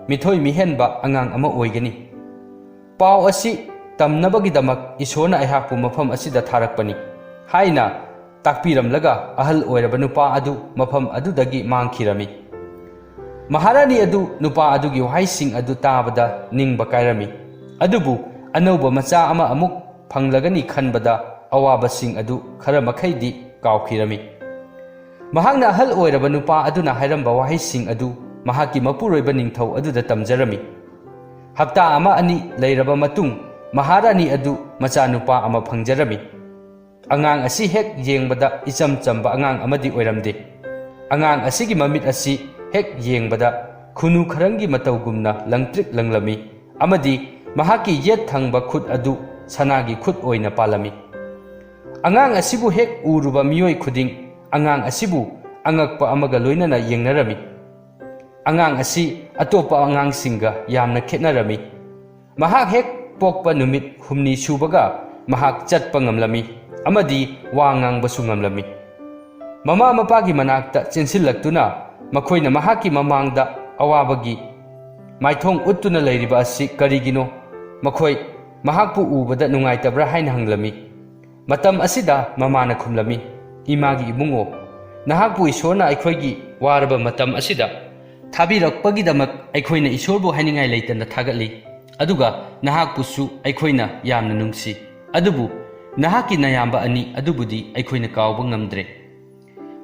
ꯃꯤꯊꯣꯏ ꯃꯤꯍꯦꯟꯕ ꯑꯉꯥꯡ ꯑꯃ ꯑꯣꯏꯒꯅꯤ꯫ ꯄꯥꯎ ꯑꯁꯤ ꯇꯝꯅꯕꯒꯤꯗꯃꯛ ꯏꯁꯣꯔꯅ ꯑꯩꯍꯥꯛꯄꯨ ꯃꯐꯝ ꯑꯁꯤꯗ ꯊꯥꯔꯛꯄꯅꯤ" ꯍꯥꯏꯅ ꯇꯥꯛꯄꯤꯔꯝꯂꯒ ꯑꯍꯜ ꯑꯣꯏꯔꯕ ꯅꯨꯄꯥ ꯑꯗꯨ ꯃꯐꯝ ꯑꯗꯨꯗꯒꯤ ꯃꯥꯡꯈꯤꯔꯝꯃꯤ꯫ ꯃꯍꯥꯔꯥꯅꯤ ꯑꯗꯨ ꯅꯨꯄꯥ ꯑꯗꯨꯒꯤ ꯋꯥꯍꯩꯁꯤꯡ ꯑꯗꯨ ꯇꯥꯕꯗ ꯅꯤꯡꯕ ꯀꯥꯏꯔꯝꯃꯤ꯫ ꯑꯗꯨꯕꯨ ꯑꯅꯧꯕ ꯃꯆꯥ ꯑꯃ ꯑꯃꯨꯛ ꯐꯪꯂꯒꯅꯤ ꯈꯟꯕꯗ ꯑꯋꯥꯕꯁꯤꯡ ꯑꯗꯨ ꯈꯔ ꯃꯈꯩꯗꯤ ꯀꯥꯎꯈꯤꯔꯝꯃꯤ꯫ ꯃꯍꯥꯛꯅ ꯑꯍꯜ ꯑꯣꯏꯔꯕ ꯅꯨꯄꯥ ꯑꯗꯨꯅ ꯍꯥꯏꯔꯝꯕ ꯋꯥꯍꯩꯁꯤꯡ ꯑꯗꯨ ꯃꯍꯥꯛꯀꯤ ꯃꯄꯨꯔꯣꯏꯕ ꯅꯤꯡꯊꯧ ꯑꯗꯨꯗ ꯇꯝꯖꯔꯝꯃꯤ꯫ ꯍꯞꯇꯥ ꯑꯃ ꯑꯅꯤ ꯂꯩꯔꯕ ꯃꯇꯨꯡ, ꯃꯍꯥꯔꯥꯅꯤ ꯑꯗꯨ ꯃꯆꯥꯅꯨꯄꯥ ꯑꯃ ꯐꯪꯖꯔꯝꯃꯤ꯫ ꯑꯉꯥꯡ ꯑꯁꯤ ꯍꯦꯛ ꯌꯦꯡꯕꯗ ꯏꯆꯝ ꯆꯝꯕ ꯑꯉꯥꯡ ꯑꯃꯗꯤ ꯑꯣꯏꯔꯝꯗꯦ꯫ ꯑꯉꯥꯡ ꯑꯁꯤꯒꯤ ꯃꯃꯤꯠ ꯑꯁꯤ ꯍꯦꯛ ꯌꯦꯡꯕꯗ ꯈꯨꯅꯨ ꯈꯔꯪꯒꯤ ꯃꯇꯧꯒꯨꯝꯅ ꯂꯪꯇ꯭ꯔꯤꯛ ꯂꯪꯂꯝꯃꯤ ꯑꯃꯗꯤ ꯃꯍꯥꯛꯀꯤ ꯌꯦꯠ ꯊꯪꯕ ꯈꯨꯠ ꯑꯗꯨ ꯁꯅꯥꯒꯤ ꯈꯨꯠ ꯑꯣꯏꯅ ꯄꯥꯜꯂꯝꯃꯤ꯫ ꯑꯉꯥꯡ ꯑꯁꯤꯕꯨ ꯍꯦꯛ ꯎꯔꯨꯕ ꯃꯤꯑꯣꯏ ꯈꯨꯗꯤꯡ ꯑꯉꯥꯡ ꯑꯁꯤꯕꯨ ꯑꯉꯛꯄ ꯑꯃꯒ ꯂꯣꯏꯅꯅ ꯌꯦꯡꯅꯔꯝꯃꯤ꯫ ꯑꯉꯥꯡ ꯑꯁꯤ ꯑꯇꯣꯞꯄ ꯑꯉꯥꯡꯁꯤꯡꯒ ꯌꯥꯝꯅ ꯈꯦꯠꯅꯔꯝꯃꯤ꯫ ꯃꯍꯥꯛ ꯍꯦꯛ ꯄꯣꯛꯄ ꯅꯨꯃꯤꯠ ꯍꯨꯝꯅꯤ ꯁꯨꯕꯒ ꯃꯍꯥꯛ ꯆꯠꯄ ꯉꯝꯂꯝꯃꯤ ꯑꯃꯗꯤ ꯋꯥ ꯉꯥꯡꯕꯁꯨ ꯉꯝꯂꯝꯃꯤ꯫ ꯃꯃꯥ ꯃꯄꯥꯒꯤ ꯃꯅꯥꯛꯇ ꯆꯦꯟꯁꯤꯜꯂꯛꯇꯨꯅ ꯃꯈꯣꯏꯅ ꯃꯍꯥꯛꯀꯤ ꯃꯃꯥꯡꯗ ꯑꯋꯥꯕꯒꯤ ꯃꯥꯏꯊꯣꯡ ꯎꯠꯇꯨꯅ ꯂꯩꯔꯤꯕ ꯑꯁꯤ ꯀꯔꯤꯒꯤꯅꯣ? ꯃꯈꯣꯏ ꯃꯍꯥꯛꯄꯨ ꯎꯕꯗ ꯅꯨꯡꯉꯥꯏꯇꯕ꯭ꯔꯥ ꯍꯥꯏꯅ ꯍꯪꯂꯝꯃꯤ꯫ ꯃꯇꯝ ꯑꯁꯤꯗ ꯃꯃꯥꯅ ꯈꯨꯝꯂꯝꯃꯤ, "ꯏꯃꯥꯒꯤ ꯏꯕꯨꯡꯉꯣ, ꯅꯍꯥꯛꯄꯨ ꯏꯁꯣꯔꯅ ꯑꯩꯈꯣꯏꯒꯤ ꯋꯥꯔꯕ ꯃꯇꯝ ꯑꯁꯤꯗ ꯊꯥꯕꯤꯔꯛꯄꯒꯤꯗꯃꯛ ꯑꯩꯈꯣꯏꯅ ꯏꯁꯣꯔꯕꯨ ꯍꯥꯏꯅꯤꯡꯉꯥꯏ ꯂꯩꯇꯅ ꯊꯥꯒꯠꯂꯤ꯫ ꯑꯗꯨꯒ ꯅꯍꯥꯛꯄꯨꯁꯨ ꯑꯩꯈꯣꯏꯅ ꯌꯥꯝꯅ ꯅꯨꯡꯁꯤ꯫ ꯑꯗꯨꯕꯨ ꯅꯍꯥꯛꯀꯤ ꯅꯌꯥꯝꯕ ꯑꯅꯤ ꯑꯗꯨꯕꯨꯗꯤ ꯑꯩꯈꯣꯏꯅ ꯀꯥꯎꯕ ꯉꯝꯗ꯭ꯔꯦ꯫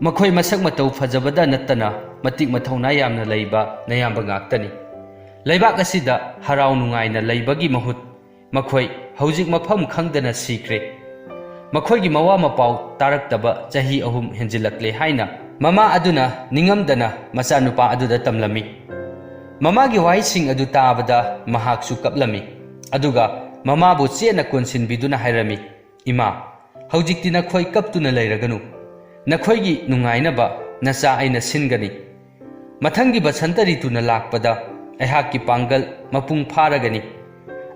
ꯃꯈꯣꯏ ꯃꯁꯛ ꯃꯇꯧ ꯐꯖꯕꯗ ꯅꯠꯇꯅ ꯃꯇꯤꯛ ꯃꯊꯧꯅꯥ ꯌꯥꯝꯅ ꯂꯩꯕ ꯅꯌꯥꯝꯕ ꯉꯥꯛꯇꯅꯤ꯫ ꯂꯩꯕꯥꯛ ꯑꯁꯤꯗ ꯍꯔꯥꯎ ꯅꯨꯡꯉꯥꯏꯅ ꯂꯩꯕꯒꯤ ꯃꯍꯨꯠ ꯃꯈꯣꯏ ꯍꯧꯖꯤꯛ ꯃꯐꯝ ꯈꯪꯗꯅ ꯁꯤꯈ꯭ꯔꯦ꯫ ꯃꯈꯣꯏꯒꯤ ꯃꯋꯥ ꯃꯄꯥꯎ ꯇꯥꯔꯛꯇꯕ ꯆꯍꯤ ꯑꯍꯨꯝ ꯍꯦꯟꯖꯤꯜꯂꯛꯂꯦ" ꯍꯥꯏꯅ ꯃꯃꯥ ꯑꯗꯨꯅ ꯅꯤꯡꯉꯝꯗꯅ ꯃꯆꯥꯅꯨꯄꯥ ꯑꯗꯨꯗ ꯇꯝꯂꯝꯃꯤ꯫ ꯃꯃꯥꯒꯤ ꯋꯥꯍꯩꯁꯤꯡ ꯑꯗꯨ ꯇꯥꯕꯗ ꯃꯍꯥꯛꯁꯨ ꯀꯞꯂꯝꯃꯤ꯫ ꯑꯗꯨꯒ ꯃꯃꯥꯕꯨ ꯆꯦꯠꯅ ꯀꯣꯟꯁꯤꯟꯕꯤꯗꯨꯅ ꯍꯥꯏꯔꯝꯃꯤ, "ꯏꯃꯥ, ꯍꯧꯖꯤꯛꯇꯤ ꯅꯈꯣꯏ ꯀꯞꯇꯨꯅ ꯂꯩꯔꯒꯅꯨ꯫ ꯅꯈꯣꯏꯒꯤ ꯅꯨꯡꯉꯥꯏꯅꯕ ꯅꯆꯥ ꯑꯩꯅ ꯁꯤꯟꯒꯅꯤ꯫ ꯃꯊꯪꯒꯤ ꯕꯁꯟꯇ ꯔꯤꯇꯨꯅ ꯂꯥꯛꯄꯗ ꯑꯩꯍꯥꯛꯀꯤ ꯄꯥꯡꯒꯜ ꯃꯄꯨꯡ ꯐꯥꯔꯒꯅꯤ꯫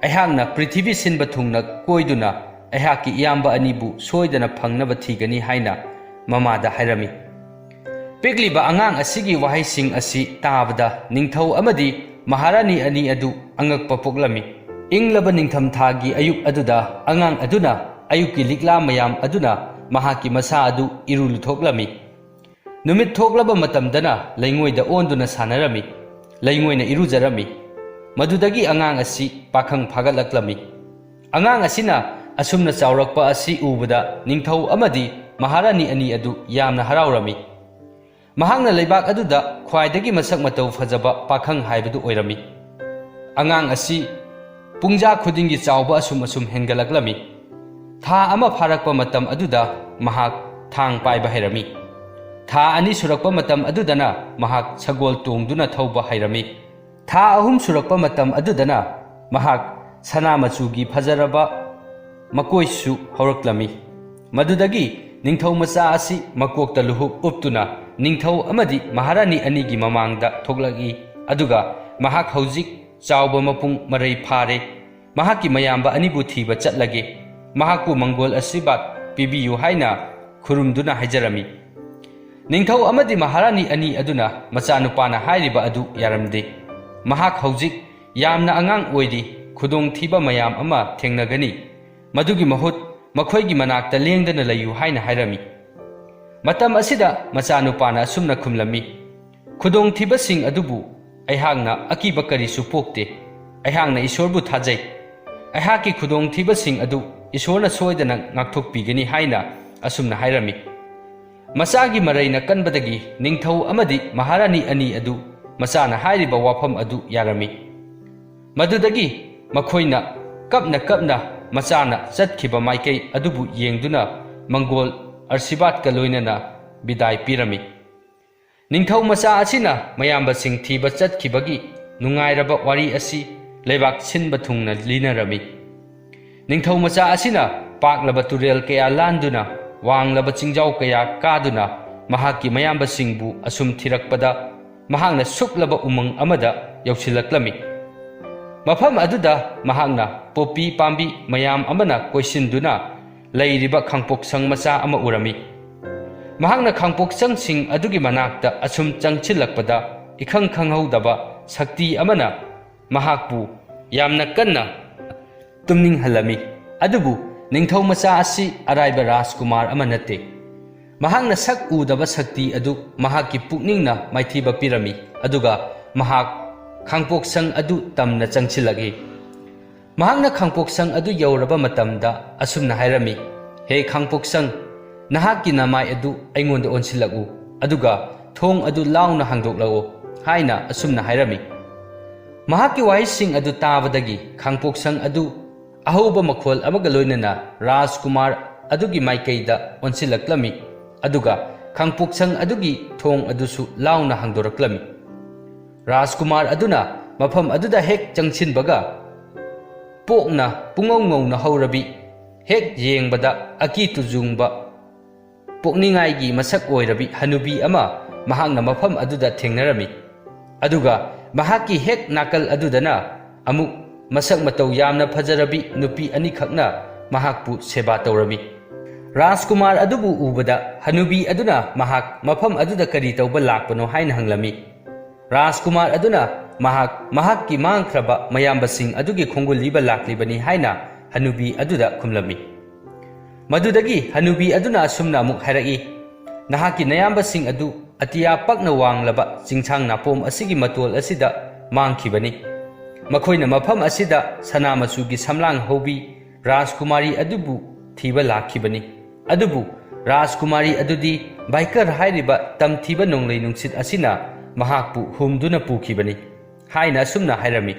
ꯑꯩꯍꯥꯛꯅ ꯄ꯭ꯔꯤꯊꯤꯕꯤ ꯁꯤꯟꯕ ꯊꯨꯡꯅ ꯀꯣꯏꯗꯨꯅ ꯑꯩꯍꯥꯛꯀꯤ ꯏꯌꯥꯝꯕ ꯑꯅꯤꯕꯨ ꯁꯣꯏꯗꯅ ꯐꯪꯅꯕ ꯊꯤꯒꯅꯤ" ꯍꯥꯏꯅ ꯃꯃꯥꯗ ꯍꯥꯏꯔꯝꯃꯤ꯫ ꯄꯤꯛꯂꯤꯕ ꯑꯉꯥꯡ ꯑꯁꯤꯒꯤ ꯋꯥꯍꯩꯁꯤꯡ ꯑꯁꯤ ꯇꯥꯕꯗ ꯅꯤꯡꯊꯧ ꯑꯃꯗꯤ ꯃꯍꯥꯔꯥꯅꯤ ꯑꯅꯤ ꯑꯗꯨ ꯑꯉꯛꯄ ꯄꯣꯛꯂꯝꯃꯤ꯫ ꯏꯪꯂꯕ ꯅꯤꯡꯊꯝꯊꯥꯒꯤ ꯑꯌꯨꯛ ꯑꯗꯨꯗ ꯑꯉꯥꯡ ꯑꯗꯨꯅ ꯑꯌꯨꯛꯀꯤ ꯂꯤꯛꯂꯥ ꯃꯌꯥꯝ ꯑꯗꯨꯅ ꯃꯍꯥꯛꯀꯤ ꯃꯁꯥ ꯑꯗꯨ ꯏꯔꯨ ꯂꯨꯊꯣꯛꯂꯝꯃꯤ꯫ ꯅꯨꯃꯤꯠ ꯊꯣꯛꯂꯕ ꯃꯇꯝꯗꯅ ꯂꯩꯉꯣꯏꯗ ꯑꯣꯟꯗꯨꯅ ꯁꯥꯟꯅꯔꯝꯃꯤ꯫ ꯂꯩꯉꯣꯏꯅ ꯏꯔꯨꯖꯔꯝꯃꯤ꯫ ꯃꯗꯨꯗꯒꯤ ꯑꯉꯥꯡ ꯑꯁꯤ ꯄꯥꯈꯪ ꯐꯥꯒꯠꯂꯛꯂꯝꯃꯤ꯫ ꯑꯉꯥꯡ ꯑꯁꯤꯅ ꯑꯁꯨꯝꯅ ꯆꯥꯎꯔꯛꯄ ꯑꯁꯤ ꯎꯕꯗ ꯅꯤꯡꯊꯧ ꯑꯃꯗꯤ ꯃꯍꯥꯔꯥꯅꯤ ꯑꯅꯤ ꯑꯗꯨ ꯌꯥꯝꯅ ꯍꯔꯥꯎꯔꯝꯃꯤ꯫ ꯃꯍꯥꯛꯅ ꯂꯩꯕꯥꯛ ꯑꯗꯨꯗ ꯈ꯭ꯋꯥꯏꯗꯒꯤ ꯃꯁꯛ ꯃꯇꯧ ꯐꯖꯕ ꯄꯥꯈꯪ ꯍꯥꯏꯕꯗꯨ ꯑꯣꯏꯔꯝꯃꯤ꯫ ꯑꯉꯥꯡ ꯑꯁꯤ ꯄꯨꯡꯖꯥ ꯈꯨꯗꯤꯡꯒꯤ ꯆꯥꯎꯕ ꯑꯁꯨꯝ ꯑꯁꯨꯝ ꯍꯦꯟꯒꯠꯂꯛꯂꯝꯃꯤ꯫ ꯊꯥ ꯑꯃ ꯐꯥꯔꯛꯄ ꯃꯇꯝ ꯑꯗꯨꯗ ꯃꯍꯥꯛ ꯊꯥꯡ ꯄꯥꯏꯕ ꯍꯩꯔꯝꯃꯤ꯫ ꯊꯥ ꯑꯅꯤ ꯁꯨꯔꯛꯄ ꯃꯇꯝ ꯑꯗꯨꯗꯅ ꯃꯍꯥꯛ ꯁꯒꯣꯜ ꯇꯣꯡꯗꯨꯅ ꯊꯧꯕ ꯍꯩꯔꯝꯃꯤ꯫ ꯊꯥ ꯑꯍꯨꯝ ꯁꯨꯔꯛꯄ ꯃꯇꯝ ꯑꯗꯨꯗꯅ ꯃꯍꯥꯛ ꯁꯅꯥ ꯃꯆꯨꯒꯤ ꯐꯖꯔꯕ ꯃꯀꯣꯏꯁꯨ ꯍꯧꯔꯛꯂꯝꯃꯤ꯫ ꯃꯗꯨꯗꯒꯤ ꯅꯤꯡꯊꯧ ꯃꯆꯥ ꯑꯁꯤ ꯃꯀꯣꯛꯇ ꯂꯨꯍꯨꯞ ꯎꯞꯇꯨꯅ ꯅꯤꯡꯊꯧ ꯑꯃꯗꯤ ꯃꯍꯥꯔꯥꯅꯤ ꯑꯅꯤꯒꯤ ꯃꯃꯥꯡꯗ ꯊꯣꯛꯂꯛꯏ꯫ ꯑꯗꯨꯒ ꯃꯍꯥꯛ ꯍꯧꯖꯤꯛ ꯆꯥꯎꯕ ꯃꯄꯨꯡ ꯃꯔꯩ ꯐꯥꯔꯦ꯫ ꯃꯍꯥꯛꯀꯤ ꯃꯌꯥꯝꯕ ꯑꯅꯤꯕꯨ ꯊꯤꯕ ꯆꯠꯂꯒꯦ꯫ ꯃꯍꯥꯛꯄꯨ ꯃꯪꯒꯣꯜ ꯑꯁꯤꯔꯕꯥꯗ ꯄꯤꯕꯤꯌꯨ ꯍꯥꯏꯅ ꯈꯨꯔꯨꯝꯗꯨꯅ ꯍꯥꯏꯖꯔꯝꯃꯤ꯫ ꯅꯤꯡꯊꯧ ꯑꯃꯗꯤ ꯃꯍꯥꯔꯥꯅꯤ ꯑꯅꯤ ꯑꯗꯨꯅ ꯃꯆꯥꯅꯨꯄꯥꯅ ꯍꯥꯏꯔꯤꯕ ꯑꯗꯨ ꯌꯥꯔꯝꯗꯦ꯫ ꯃꯍꯥꯛ ꯍꯧꯖꯤꯛ ꯌꯥꯝꯅ ꯑꯉꯥꯡ ꯑꯣꯏꯔꯤ, ꯈꯨꯗꯣꯡꯊꯤꯕ ꯃꯌꯥꯝ ꯑꯃ ꯊꯦꯡꯅꯒꯅꯤ꯫ ꯃꯗꯨꯒꯤ ꯃꯍꯨꯠ ꯃꯈꯣꯏꯒꯤ ꯃꯅꯥꯛꯇ ꯂꯦꯡꯗꯅ ꯂꯩꯌꯨ ꯍꯥꯏꯅ ꯍꯥꯏꯔꯝꯃꯤ꯫ ꯃꯇꯝ ꯑꯁꯤꯗ ꯃꯆꯥꯅꯨꯄꯥꯅ ꯑꯁꯨꯝꯅ ꯈꯨꯝꯂꯝꯃꯤ, "ꯈꯨꯗꯣꯡꯊꯤꯕꯁꯤꯡ ꯑꯗꯨꯕꯨ ꯑꯩꯍꯥꯛꯅ ꯑꯀꯤꯕ ꯀꯔꯤꯁꯨ ꯄꯣꯛꯇꯦ꯫ ꯑꯩꯍꯥꯛꯅ ꯏꯁꯣꯔꯕꯨ ꯊꯥꯖꯩ꯫ ꯑꯩꯍꯥꯛꯀꯤ ꯈꯨꯗꯣꯡꯊꯤꯕꯁꯤꯡ ꯑꯗꯨ ꯏꯁꯣꯔꯅ ꯁꯣꯏꯗꯅ ꯉꯥꯛꯊꯣꯛꯄꯤꯒꯅꯤ" ꯍꯥꯏꯅ ꯑꯁꯨꯝꯅ ꯍꯥꯏꯔꯝꯃꯤ꯫ ꯃꯆꯥꯒꯤ ꯃꯔꯩꯅ ꯀꯟꯕꯗꯒꯤ ꯅꯤꯡꯊꯧ ꯑꯃꯗꯤ ꯃꯍꯥꯔꯥꯅꯤ ꯑꯅꯤ ꯑꯗꯨ ꯃꯆꯥꯅ ꯍꯥꯏꯔꯤꯕ ꯋꯥꯐꯝ ꯑꯗꯨ ꯌꯥꯔꯝꯃꯤ꯫ ꯃꯗꯨꯗꯒꯤ ꯃꯈꯣꯏꯅ ꯀꯞꯅ ꯀꯞꯅ ꯃꯆꯥꯅ ꯆꯠꯈꯤꯕ ꯃꯥꯏꯀꯩ ꯑꯗꯨꯕꯨ ꯌꯦꯡꯗꯨꯅ ꯃꯪꯒꯣꯜ ꯑꯔꯁꯤꯕꯥꯗꯀ ꯂꯣꯏꯅꯅ ꯕꯤꯗꯥꯏ ꯄꯤꯔꯝꯃꯤ꯫ ꯅꯤꯡꯊꯧ ꯃꯆꯥ ꯑꯁꯤꯅ ꯃꯌꯥꯝꯕꯁꯤꯡ ꯊꯤꯕ ꯆꯠꯈꯤꯕꯒꯤ ꯅꯨꯡꯉꯥꯏꯔꯕ ꯋꯥꯔꯤ ꯑꯁꯤ ꯂꯩꯕꯥꯛ ꯁꯤꯟꯕ ꯊꯨꯡꯅ ꯂꯤꯅꯔꯝꯃꯤ꯫ ꯅꯤꯡꯊꯧ ꯃꯆꯥ ꯑꯁꯤꯅ ꯄꯥꯛꯂꯕ ꯇꯨꯔꯦꯜ ꯀꯌꯥ ꯂꯥꯟꯗꯨꯅ, ꯋꯥꯡꯂꯕ ꯆꯤꯡꯖꯥꯎ ꯀꯌꯥ ꯀꯥꯗꯨꯅ ꯃꯍꯥꯛꯀꯤ ꯃꯌꯥꯝꯕꯁꯤꯡꯕꯨ ꯑꯁꯨꯝ ꯊꯤꯔꯛꯄꯗ, ꯃꯍꯥꯛꯅ ꯁꯨꯞꯂꯕ ꯎꯃꯪ ꯑꯃꯗ ꯌꯧꯁꯤꯜꯂꯛꯂꯝꯃꯤ꯫ ꯃꯐꯝ ꯑꯗꯨꯗ ꯃꯍꯥꯛꯅ ꯄꯣꯄꯤ ꯄꯥꯝꯕꯤ ꯃꯌꯥꯝ ꯑꯃꯅ ꯀꯣꯏꯁꯤꯟꯗꯨꯅ ꯂꯩꯔꯤꯕ ꯈꯥꯡꯄꯣꯛꯁꯪ ꯃꯆꯥ ꯑꯃ ꯎꯔꯝꯃꯤ꯫ ꯃꯍꯥꯛꯅ ꯈꯥꯡꯄꯣꯛꯁꯪꯁꯤꯡ ꯑꯗꯨꯒꯤ ꯃꯅꯥꯛꯇ ꯑꯁꯨꯝ ꯆꯪꯁꯤꯜꯂꯛꯄꯗ, ꯏꯈꯪ ꯈꯪꯍꯧꯗꯕ ꯁꯛꯇꯤ ꯑꯃꯅ ꯃꯍꯥꯛꯄꯨ ꯌꯥꯝꯅ ꯀꯟꯅ ꯇꯨꯝꯅꯤꯡꯍꯜꯂꯝꯃꯤ꯫ ꯑꯗꯨꯕꯨ ꯅꯤꯡꯊꯧ ꯃꯆꯥ ꯑꯁꯤ ꯑꯔꯥꯏꯕ ꯔꯥꯖꯀꯨꯃꯥꯔ ꯑꯃ ꯅꯠꯇꯦ꯫ ꯃꯍꯥꯛꯅ ꯁꯛ ꯎꯗꯕ ꯁꯛꯇꯤ ꯑꯗꯨ ꯃꯍꯥꯛꯀꯤ ꯄꯨꯛꯅꯤꯡꯅ ꯃꯥꯏꯊꯤꯕ ꯄꯤꯔꯝꯃꯤ, ꯑꯗꯨꯒ ꯃꯍꯥꯛ ꯈꯥꯡꯄꯣꯛꯁꯪ ꯑꯗꯨ ꯇꯝꯅ ꯆꯪꯁꯤꯜꯂꯛꯏ꯫ ꯃꯍꯥꯛꯅ ꯈꯥꯡꯄꯣꯛꯁꯪ ꯑꯗꯨ ꯌꯧꯔꯕ ꯃꯇꯝꯗ ꯑꯁꯨꯝꯅ ꯍꯥꯏꯔꯝꯃꯤ, "ꯍꯦ ꯈꯥꯡꯄꯣꯛꯁꯪ, ꯅꯍꯥꯛꯀꯤ ꯅꯃꯥꯏ ꯑꯗꯨ ꯑꯩꯉꯣꯟꯗ ꯑꯣꯟꯁꯤꯜꯂꯛꯎ, ꯑꯗꯨꯒ "ꯊꯣꯡ ꯑꯗꯨ ꯂꯥꯎꯅ ꯍꯥꯡꯗꯣꯛꯂꯛꯎ" ꯍꯥꯏꯅ ꯑꯁꯨꯝꯅ ꯍꯥꯏꯔꯝꯃꯤ꯫ ꯃꯍꯥꯛꯀꯤ ꯋꯥꯍꯩꯁꯤꯡ ꯑꯗꯨ ꯇꯥꯕꯗꯒꯤ ꯈꯥꯡꯄꯣꯛꯁꯪ ꯑꯗꯨ ꯑꯍꯧꯕ ꯃꯈꯣꯜ ꯑꯃꯒ ꯂꯣꯏꯅꯅ ꯔꯥꯖꯀꯨꯃꯥꯔ ꯑꯗꯨꯒꯤ ꯃꯥꯏꯀꯩꯗ ꯑꯣꯟꯁꯤꯜꯂꯛꯂꯝꯃꯤ, ꯑꯗꯨꯒ ꯈꯥꯡꯄꯣꯛꯁꯪ ꯑꯗꯨꯒꯤ ꯊꯣꯡ ꯑꯗꯨꯁꯨ ꯂꯥꯎꯅ ꯍꯥꯡꯗꯣꯔꯛꯂꯝꯃꯤ꯫ ꯔꯥꯖꯀꯨꯃꯥꯔ ꯑꯗꯨꯅ ꯃꯐꯝ ꯑꯗꯨꯗ ꯍꯦꯛ ꯆꯪꯁꯤꯟꯕꯒ, ꯄꯣꯛꯅ ꯄꯨꯡꯉꯧ ꯉꯧꯅ ꯍꯧꯔꯕꯤ, ꯍꯦꯛ ꯌꯦꯡꯕꯗ ꯑꯀꯤ ꯇꯨꯖꯨꯡꯕ ꯄꯣꯛꯅꯤꯡꯉꯥꯏꯒꯤ ꯃꯁꯛ ꯑꯣꯏꯔꯕꯤ ꯍꯅꯨꯕꯤ ꯑꯃ ꯃꯍꯥꯛꯅ ꯃꯐꯝ ꯑꯗꯨꯗ ꯊꯦꯡꯅꯔꯝꯃꯤ꯫ ꯑꯗꯨꯒ ꯃꯍꯥꯛꯀꯤ ꯍꯦꯛ ꯅꯥꯀꯜ ꯑꯗꯨꯗꯅ ꯑꯃꯨꯛ ꯃꯁꯛ ꯃꯇꯧ ꯌꯥꯝꯅ ꯐꯖꯔꯕꯤ ꯅꯨꯄꯤ ꯑꯅꯤꯈꯛꯅ ꯃꯍꯥꯛꯄꯨ ꯁꯦꯕꯥ ꯇꯧꯔꯝꯃꯤ꯫ ꯔꯥꯖꯀꯨꯃꯥꯔ ꯑꯗꯨꯕꯨ ꯎꯕꯗ ꯍꯅꯨꯕꯤ ꯑꯗꯨꯅ ꯃꯍꯥꯛ ꯃꯐꯝ ꯑꯗꯨꯗ ꯀꯔꯤ ꯇꯧꯕ ꯂꯥꯛꯄꯅꯣ ꯍꯥꯏꯅ ꯍꯪꯂꯝꯃꯤ꯫ ꯔꯥꯖꯀꯨꯃꯥꯔ ꯑꯗꯨꯅ ꯃꯍꯥꯛ ꯃꯍꯥꯛꯀꯤ ꯃꯥꯡꯈ꯭ꯔꯕ ꯃꯌꯥꯝꯕꯁꯤꯡ ꯑꯗꯨꯒꯤ ꯈꯣꯡꯒꯨꯜ ꯂꯤꯕ ꯂꯥꯛꯂꯤꯕꯅꯤ ꯍꯥꯏꯅ ꯍꯅꯨꯕꯤ ꯑꯗꯨꯗ ꯈꯨꯝꯂꯝꯃꯤ꯫ ꯃꯗꯨꯗꯒꯤ ꯍꯅꯨꯕꯤ ꯑꯗꯨꯅ ꯑꯁꯨꯝꯅ ꯑꯃꯨꯛ ꯍꯥꯏꯔꯛꯏ, "ꯅꯍꯥꯛꯀꯤ ꯅꯌꯥꯝꯕꯁꯤꯡ ꯑꯗꯨ ꯑꯇꯤꯌꯥ ꯄꯥꯛꯅ ꯋꯥꯡꯂꯕ ꯆꯤꯡꯁꯥꯡ ꯅꯥꯄꯣꯝ ꯑꯁꯤꯒꯤ ꯃꯇꯣꯜ ꯑꯁꯤꯗ ꯃꯥꯡꯈꯤꯕꯅꯤ꯫ ꯃꯈꯣꯏꯅ ꯃꯐꯝ ꯑꯁꯤꯗ ꯁꯅꯥ ꯃꯆꯨꯒꯤ ꯁꯝꯂꯥꯡ ꯍꯧꯕꯤ ꯔꯥꯖꯀꯨꯃꯥꯔꯤ ꯑꯗꯨꯕꯨ ꯊꯤꯕ ꯂꯥꯛꯈꯤꯕꯅꯤ꯫ ꯑꯗꯨꯕꯨ ꯔꯥꯖꯀꯨꯃꯥꯔꯤ ꯑꯗꯨꯗꯤ ꯕꯥꯏꯀꯔ ꯍꯥꯏꯔꯤꯕ ꯇꯝꯊꯤꯕ ꯅꯣꯡꯂꯩ ꯅꯨꯡꯁꯤꯠ ꯑꯁꯤꯅ ꯃꯍꯥꯛꯄꯨ ꯍꯨꯝꯗꯨꯅ ꯄꯨꯈꯤꯕꯅꯤ" ꯍꯥꯏꯅ ꯑꯁꯨꯝꯅ ꯍꯥꯏꯔꯝꯃꯤ꯫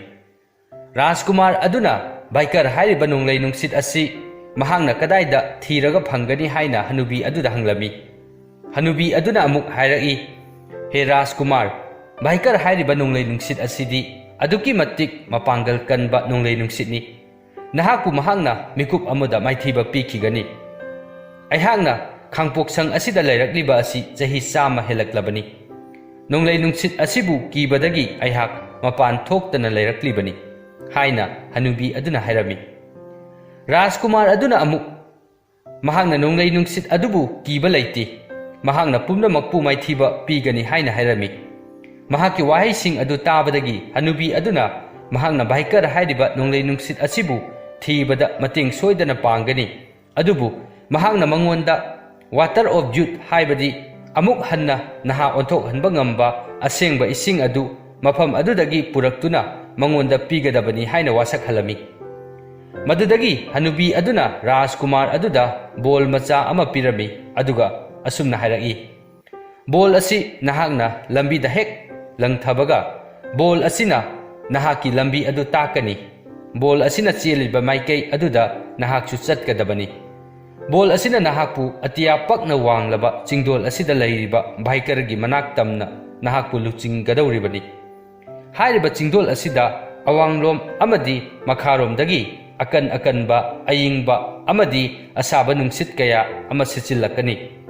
ꯔꯥꯖꯀꯨꯃꯥꯔ ꯑꯗꯨꯅ ꯕꯥꯏꯀꯔ ꯍꯥꯏꯔꯤꯕ ꯅꯣꯡꯂꯩ ꯅꯨꯡꯁꯤꯠ ꯑꯁꯤ ꯃꯍꯥꯛꯅ ꯀꯗꯥꯏꯗ ꯊꯤꯔꯒ ꯐꯪꯒꯅꯤ ꯍꯥꯏꯅ ꯍꯅꯨꯕꯤ ꯑꯗꯨꯗ ꯍꯪꯂꯝꯃꯤ꯫ ꯍꯅꯨꯕꯤ ꯑꯗꯨꯅ ꯑꯃꯨꯛ ꯍꯥꯏꯔꯛꯏ, "ꯍꯦ ꯔꯥꯖꯀꯨꯃꯥꯔ, ꯕꯥꯏꯀꯔ ꯍꯥꯏꯔꯤꯕ ꯅꯣꯡꯂꯩ ꯅꯨꯡꯁꯤꯠ ꯑꯁꯤꯗꯤ ꯑꯗꯨꯛꯀꯤ ꯃꯇꯤꯛ ꯃꯄꯥꯡꯒꯜ ꯀꯟꯕ ꯅꯣꯡꯂꯩ ꯅꯨꯡꯁꯤꯠꯅꯤ꯫ ꯅꯍꯥꯛꯄꯨ ꯃꯍꯥꯛꯅ ꯃꯤꯀꯨꯞ ꯑꯃꯗ ꯃꯥꯏꯊꯤꯕ ꯄꯤꯈꯤꯒꯅꯤ꯫ ꯑꯩꯍꯥꯛꯅ ꯈꯥꯡꯄꯣꯛꯁꯪ ꯑꯁꯤꯗ ꯂꯩꯔꯛꯂꯤꯕ ꯑꯁꯤ ꯆꯍꯤ ꯆꯥꯝꯃ ꯍꯦꯜꯂꯛꯂꯕꯅꯤ꯫ ꯅꯣꯡꯂꯩ ꯅꯨꯡꯁꯤꯠ ꯑꯁꯤꯕꯨ ꯀꯤꯕꯗꯒꯤ ꯑꯩꯍꯥꯛ ꯃꯄꯥꯟ ꯊꯣꯛꯇꯅ ꯂꯩꯔꯛꯂꯤꯕꯅꯤ" ꯍꯥꯏꯅ ꯍꯅꯨꯕꯤ ꯑꯗꯨꯅ ꯍꯥꯏꯔꯝꯃꯤ꯫ ꯔꯥꯖꯀꯨꯃꯥꯔ ꯑꯗꯨꯅ ꯑꯃꯨꯛ, "ꯃꯍꯥꯛꯅ ꯅꯣꯡꯂꯩ ꯅꯨꯡꯁꯤꯠ ꯑꯗꯨꯕꯨ ꯀꯤꯕ ꯂꯩꯇꯦ꯫ ꯃꯍꯥꯛꯅ ꯄꯨꯝꯅꯃꯛꯄꯨ ꯃꯥꯏꯊꯤꯕ ꯄꯤꯒꯅꯤ" ꯍꯥꯏꯅ ꯍꯥꯏꯔꯝꯃꯤ꯫ ꯃꯍꯥꯛꯀꯤ ꯋꯥꯍꯩꯁꯤꯡ ꯑꯗꯨ ꯇꯥꯕꯗꯒꯤ ꯍꯅꯨꯕꯤ ꯑꯗꯨꯅ ꯃꯍꯥꯛꯅ ꯚꯥꯏꯀꯔ ꯍꯥꯏꯔꯤꯕ ꯅꯣꯡꯂꯩ ꯅꯨꯡꯁꯤꯠ ꯑꯁꯤꯕꯨ ꯊꯤꯕꯗ ꯃꯇꯦꯡ ꯁꯣꯏꯗꯅ ꯄꯥꯡꯒꯅꯤ, ꯑꯗꯨꯕꯨ ꯃꯍꯥꯛꯅ ꯃꯉꯣꯟꯗ water of youth, ꯍꯥꯏꯕꯗꯤ ꯑꯃꯨꯛ ꯍꯟꯅ ꯅꯍꯥ ꯑꯣꯟꯊꯣꯛꯍꯟꯕ ꯉꯝꯕ ꯑꯁꯦꯡꯕ ꯏꯁꯤꯡ ꯑꯗꯨ ꯃꯐꯝ ꯑꯗꯨꯗꯒꯤ ꯄꯨꯔꯛꯇꯨꯅ ꯃꯉꯣꯟꯗ ꯄꯤꯒꯗꯕꯅꯤ ꯍꯥꯏꯅ ꯋꯥꯁꯛꯍꯜꯂꯝꯃꯤ꯫ ꯃꯗꯨꯗꯒꯤ ꯍꯅꯨꯕꯤ ꯑꯗꯨꯅ ꯔꯥꯖꯀꯨꯃꯥꯔ ꯑꯗꯨꯗ ꯕꯣꯜ ꯃꯆꯥ ꯑꯃ ꯄꯤꯔꯝꯃꯤ, ꯑꯗꯨꯒ ꯑꯁꯨꯝꯅ ꯍꯥꯏꯔꯛꯏ, ꯕꯣꯜ ꯑꯁꯤ ꯅꯍꯥꯛꯅ ꯂꯝꯕꯤꯗ ꯍꯦꯛ ꯂꯪꯊꯕꯒ, ꯕꯣꯜ ꯑꯁꯤꯅ ꯅꯍꯥꯛꯀꯤ ꯂꯝꯕꯤ ꯑꯗꯨ ꯇꯥꯛꯀꯅꯤ꯫ ꯕꯣꯜ ꯑꯁꯤꯅ ꯆꯦꯜꯂꯤꯕ ꯃꯥꯏꯀꯩ ꯑꯗꯨꯗ ꯅꯍꯥꯛꯁꯨ ꯆꯠꯀꯗꯕꯅꯤ꯫ ꯕꯣꯜ ꯑꯁꯤꯅ ꯅꯍꯥꯛꯄꯨ ꯑꯇꯤꯌꯥ ꯄꯛꯅ ꯋꯥꯡꯂꯕ ꯆꯤꯡꯗꯣꯜ ꯑꯁꯤꯗ ꯂꯩꯔꯤꯕ ꯚꯥꯏꯀꯔꯒꯤ ꯃꯅꯥꯛ ꯇꯝꯅ ꯅꯍꯥꯛꯄꯨ ꯂꯨꯆꯤꯡꯒꯗꯧꯔꯤꯕꯅꯤ꯫ ꯍꯥꯏꯔꯤꯕ ꯆꯤꯡꯗꯣꯜ ꯑꯁꯤꯗ ꯑꯋꯥꯡꯂꯣꯝ ꯑꯃꯗꯤ ꯃꯈꯥꯔꯣꯝꯗꯒꯤ ꯑꯀꯟ ꯑꯀꯟꯕ, ꯑꯏꯪꯕ ꯑꯃꯗꯤ ꯑꯁꯥꯕ ꯅꯨꯡꯁꯤꯠ ꯀꯌꯥ ꯑꯃ ꯁꯤꯠꯆꯤꯜꯂꯛꯀꯅꯤ꯫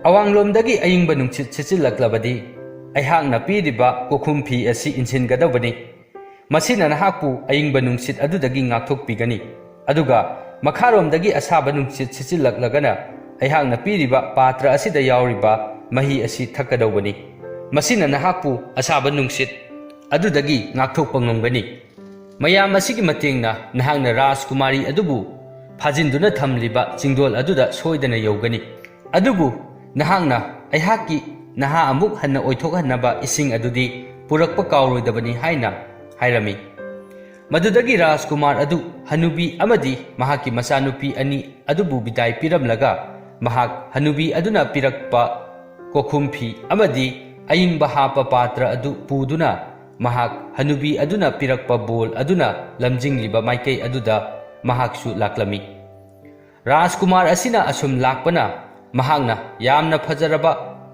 ꯑꯋꯥꯡꯂꯣꯝꯗꯒꯤ ꯑꯏꯪꯕ ꯅꯨꯡꯁꯤꯠ ꯁꯤꯠꯆꯤꯜꯂꯛꯂꯕꯗꯤ, ꯑꯩꯍꯥꯛꯅ ꯄꯤꯔꯤꯕ ꯀꯣꯈꯨꯝ ꯐꯤ ꯑꯁꯤ ꯏꯟꯁꯤꯟꯒꯗꯧꯕꯅꯤ꯫ ꯃꯁꯤꯅ ꯅꯍꯥꯛꯄꯨ ꯑꯏꯪꯕ ꯅꯨꯡꯁꯤꯠ ꯑꯗꯨꯗꯒꯤ ꯉꯥꯛꯊꯣꯛꯄꯤꯒꯅꯤ꯫ ꯑꯗꯨꯒ ꯃꯈꯥꯔꯣꯝꯗꯒꯤ ꯑꯁꯥꯕ ꯅꯨꯡꯁꯤꯠ ꯁꯤꯠꯆꯤꯜꯂꯛꯂꯒꯅ, ꯑꯩꯍꯥꯛꯅ ꯄꯤꯔꯤꯕ ꯄꯥꯇ꯭ꯔ ꯑꯁꯤꯗ ꯌꯥꯎꯔꯤꯕ ꯃꯍꯤ ꯑꯁꯤ ꯊꯛꯀꯗꯧꯕꯅꯤ꯫ ꯃꯁꯤꯅ ꯅꯍꯥꯛꯄꯨ ꯑꯁꯥꯕ ꯅꯨꯡꯁꯤꯠ ꯑꯗꯨꯗꯒꯤ ꯉꯥꯛꯊꯣꯛꯄ ꯉꯝꯒꯅꯤ꯫ ꯃꯌꯥꯝ ꯑꯁꯤꯒꯤ ꯃꯇꯦꯡꯅ ꯅꯍꯥꯛꯅ ꯔꯥꯖꯀꯨꯃꯥꯔꯤ ꯑꯗꯨꯕꯨ ꯐꯥꯖꯤꯟꯗꯨꯅ ꯊꯝꯂꯤꯕ ꯆꯤꯡꯗꯣꯜ ꯑꯗꯨꯗ ꯁꯣꯏꯗꯅ ꯌꯧꯒꯅꯤ꯫ ꯑꯗꯨꯕꯨ ꯅꯍꯥꯛꯅ ꯑꯩꯍꯥꯛꯀꯤ ꯅꯍꯥ ꯑꯃꯨꯛ ꯍꯟꯅ ꯑꯣꯏꯊꯣꯛꯍꯟꯅꯕ ꯏꯁꯤꯡ ꯑꯗꯨꯗꯤ ꯄꯨꯔꯛꯄ ꯀꯥꯎꯔꯣꯏꯗꯕꯅꯤ ꯍꯥꯏꯅ ꯍꯥꯏꯔꯝꯃꯤ꯫ ꯃꯗꯨꯗꯒꯤ ꯔꯥꯖꯀꯨꯃꯥꯔ ꯑꯗꯨ ꯍꯅꯨꯕꯤ ꯑꯃꯗꯤ ꯃꯍꯥꯛꯀꯤ ꯃꯆꯥꯅꯨꯄꯤ ꯑꯅꯤ ꯑꯗꯨꯕꯨ ꯕꯤꯗꯥꯏ ꯄꯤꯔꯝꯂꯒ, ꯃꯍꯥꯛ ꯍꯅꯨꯕꯤ ꯑꯗꯨꯅ ꯄꯤꯔꯛꯄ ꯀꯣꯈꯨꯝ ꯐꯤ ꯑꯃꯗꯤ ꯑꯏꯪꯕ ꯍꯥꯞꯄ ꯄꯥꯇ꯭ꯔ ꯑꯗꯨ ꯄꯨꯗꯨꯅ, ꯃꯍꯥꯛ ꯍꯅꯨꯕꯤ ꯑꯗꯨꯅ ꯄꯤꯔꯛꯄ ꯕꯣꯜ ꯑꯗꯨꯅ ꯂꯝꯖꯤꯡꯂꯤꯕ ꯃꯥꯏꯀꯩ ꯑꯗꯨꯗ ꯃꯍꯥꯛꯁꯨ ꯂꯥꯛꯂꯝꯃꯤ꯫ ꯔꯥꯖꯀꯨꯃꯥꯔ ꯑꯁꯤꯅ ꯑꯁꯨꯝ ꯂꯥꯛꯄꯅ ꯃꯍꯥꯛꯅ ꯌꯥꯝꯅ ꯐꯖꯔꯕ,